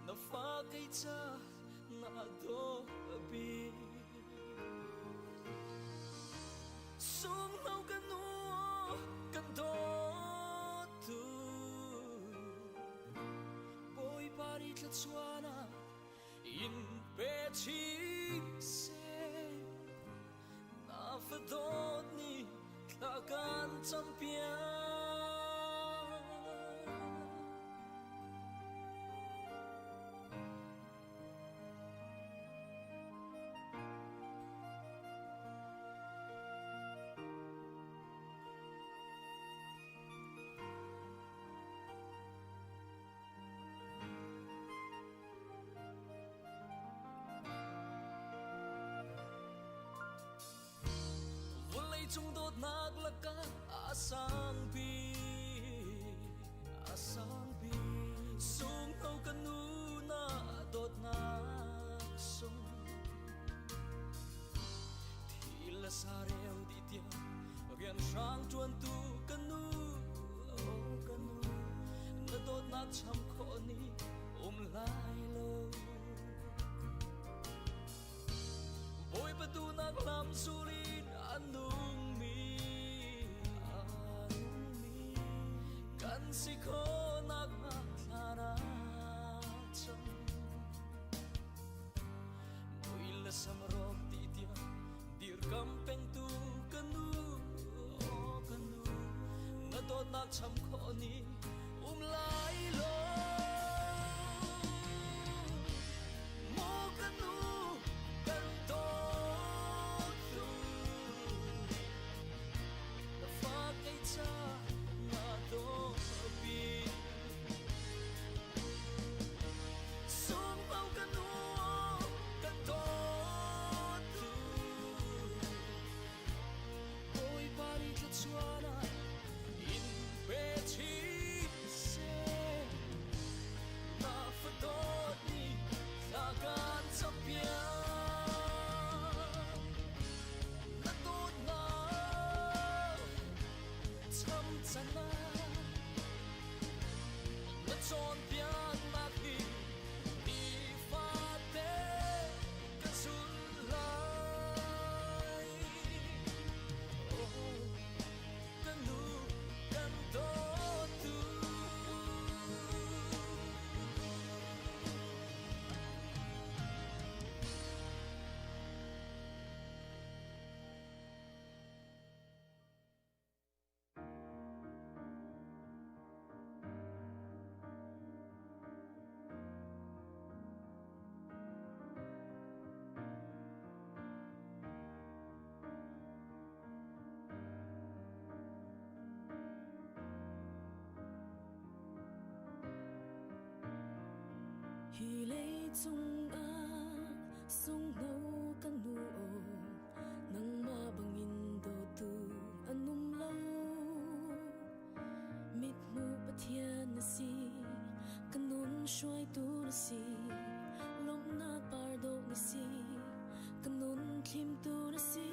na fa kei ca na dawt bik Sungno ka nu kan dawt tu Bawipa nih thluachuahnak in pe chin seh. Na fadawt nih thla kan campiak. Vawleicung dawtnak lakah a sang bik, a sang bik. Sungno ka nu na dawtnak sung. Thil le sareu dih tiang rian hrang ṭuantu ka nu, oh ka nu, na dawtnak cham khawh ni um lai lo. Bawipa duhnak lam sul in a nungmi, a nungmi kan si khawhnak hnga thla na cam. Mui le samrawk ti tiang dirkam pengtu ka nu, oh ka nu, na dawtnak cham khawh ni um lai lo. Mu ka nu kan dawt tu na fa kei ca na dawt bik. Sungno ka nu kan dawt tu Bawipa nih thluachuahnak in pe chin seh. Na fadawt nih thla kan campiak. Na dawtnak cham canah na cawnpiaknak hi nifate ka zul lai. Oh, ka nu kan dawtu. Hi leicung ah sungno kan nu nangmah bangin dawtu an um lo. Mithmuh Pathian na si, ka nun hruaitu na si, lawmhnak par dawh na si, ka nun thlimtu na si.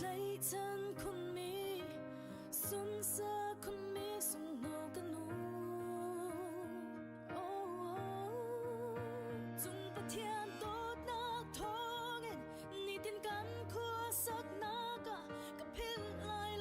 Tlaihchan khunmi sunsak.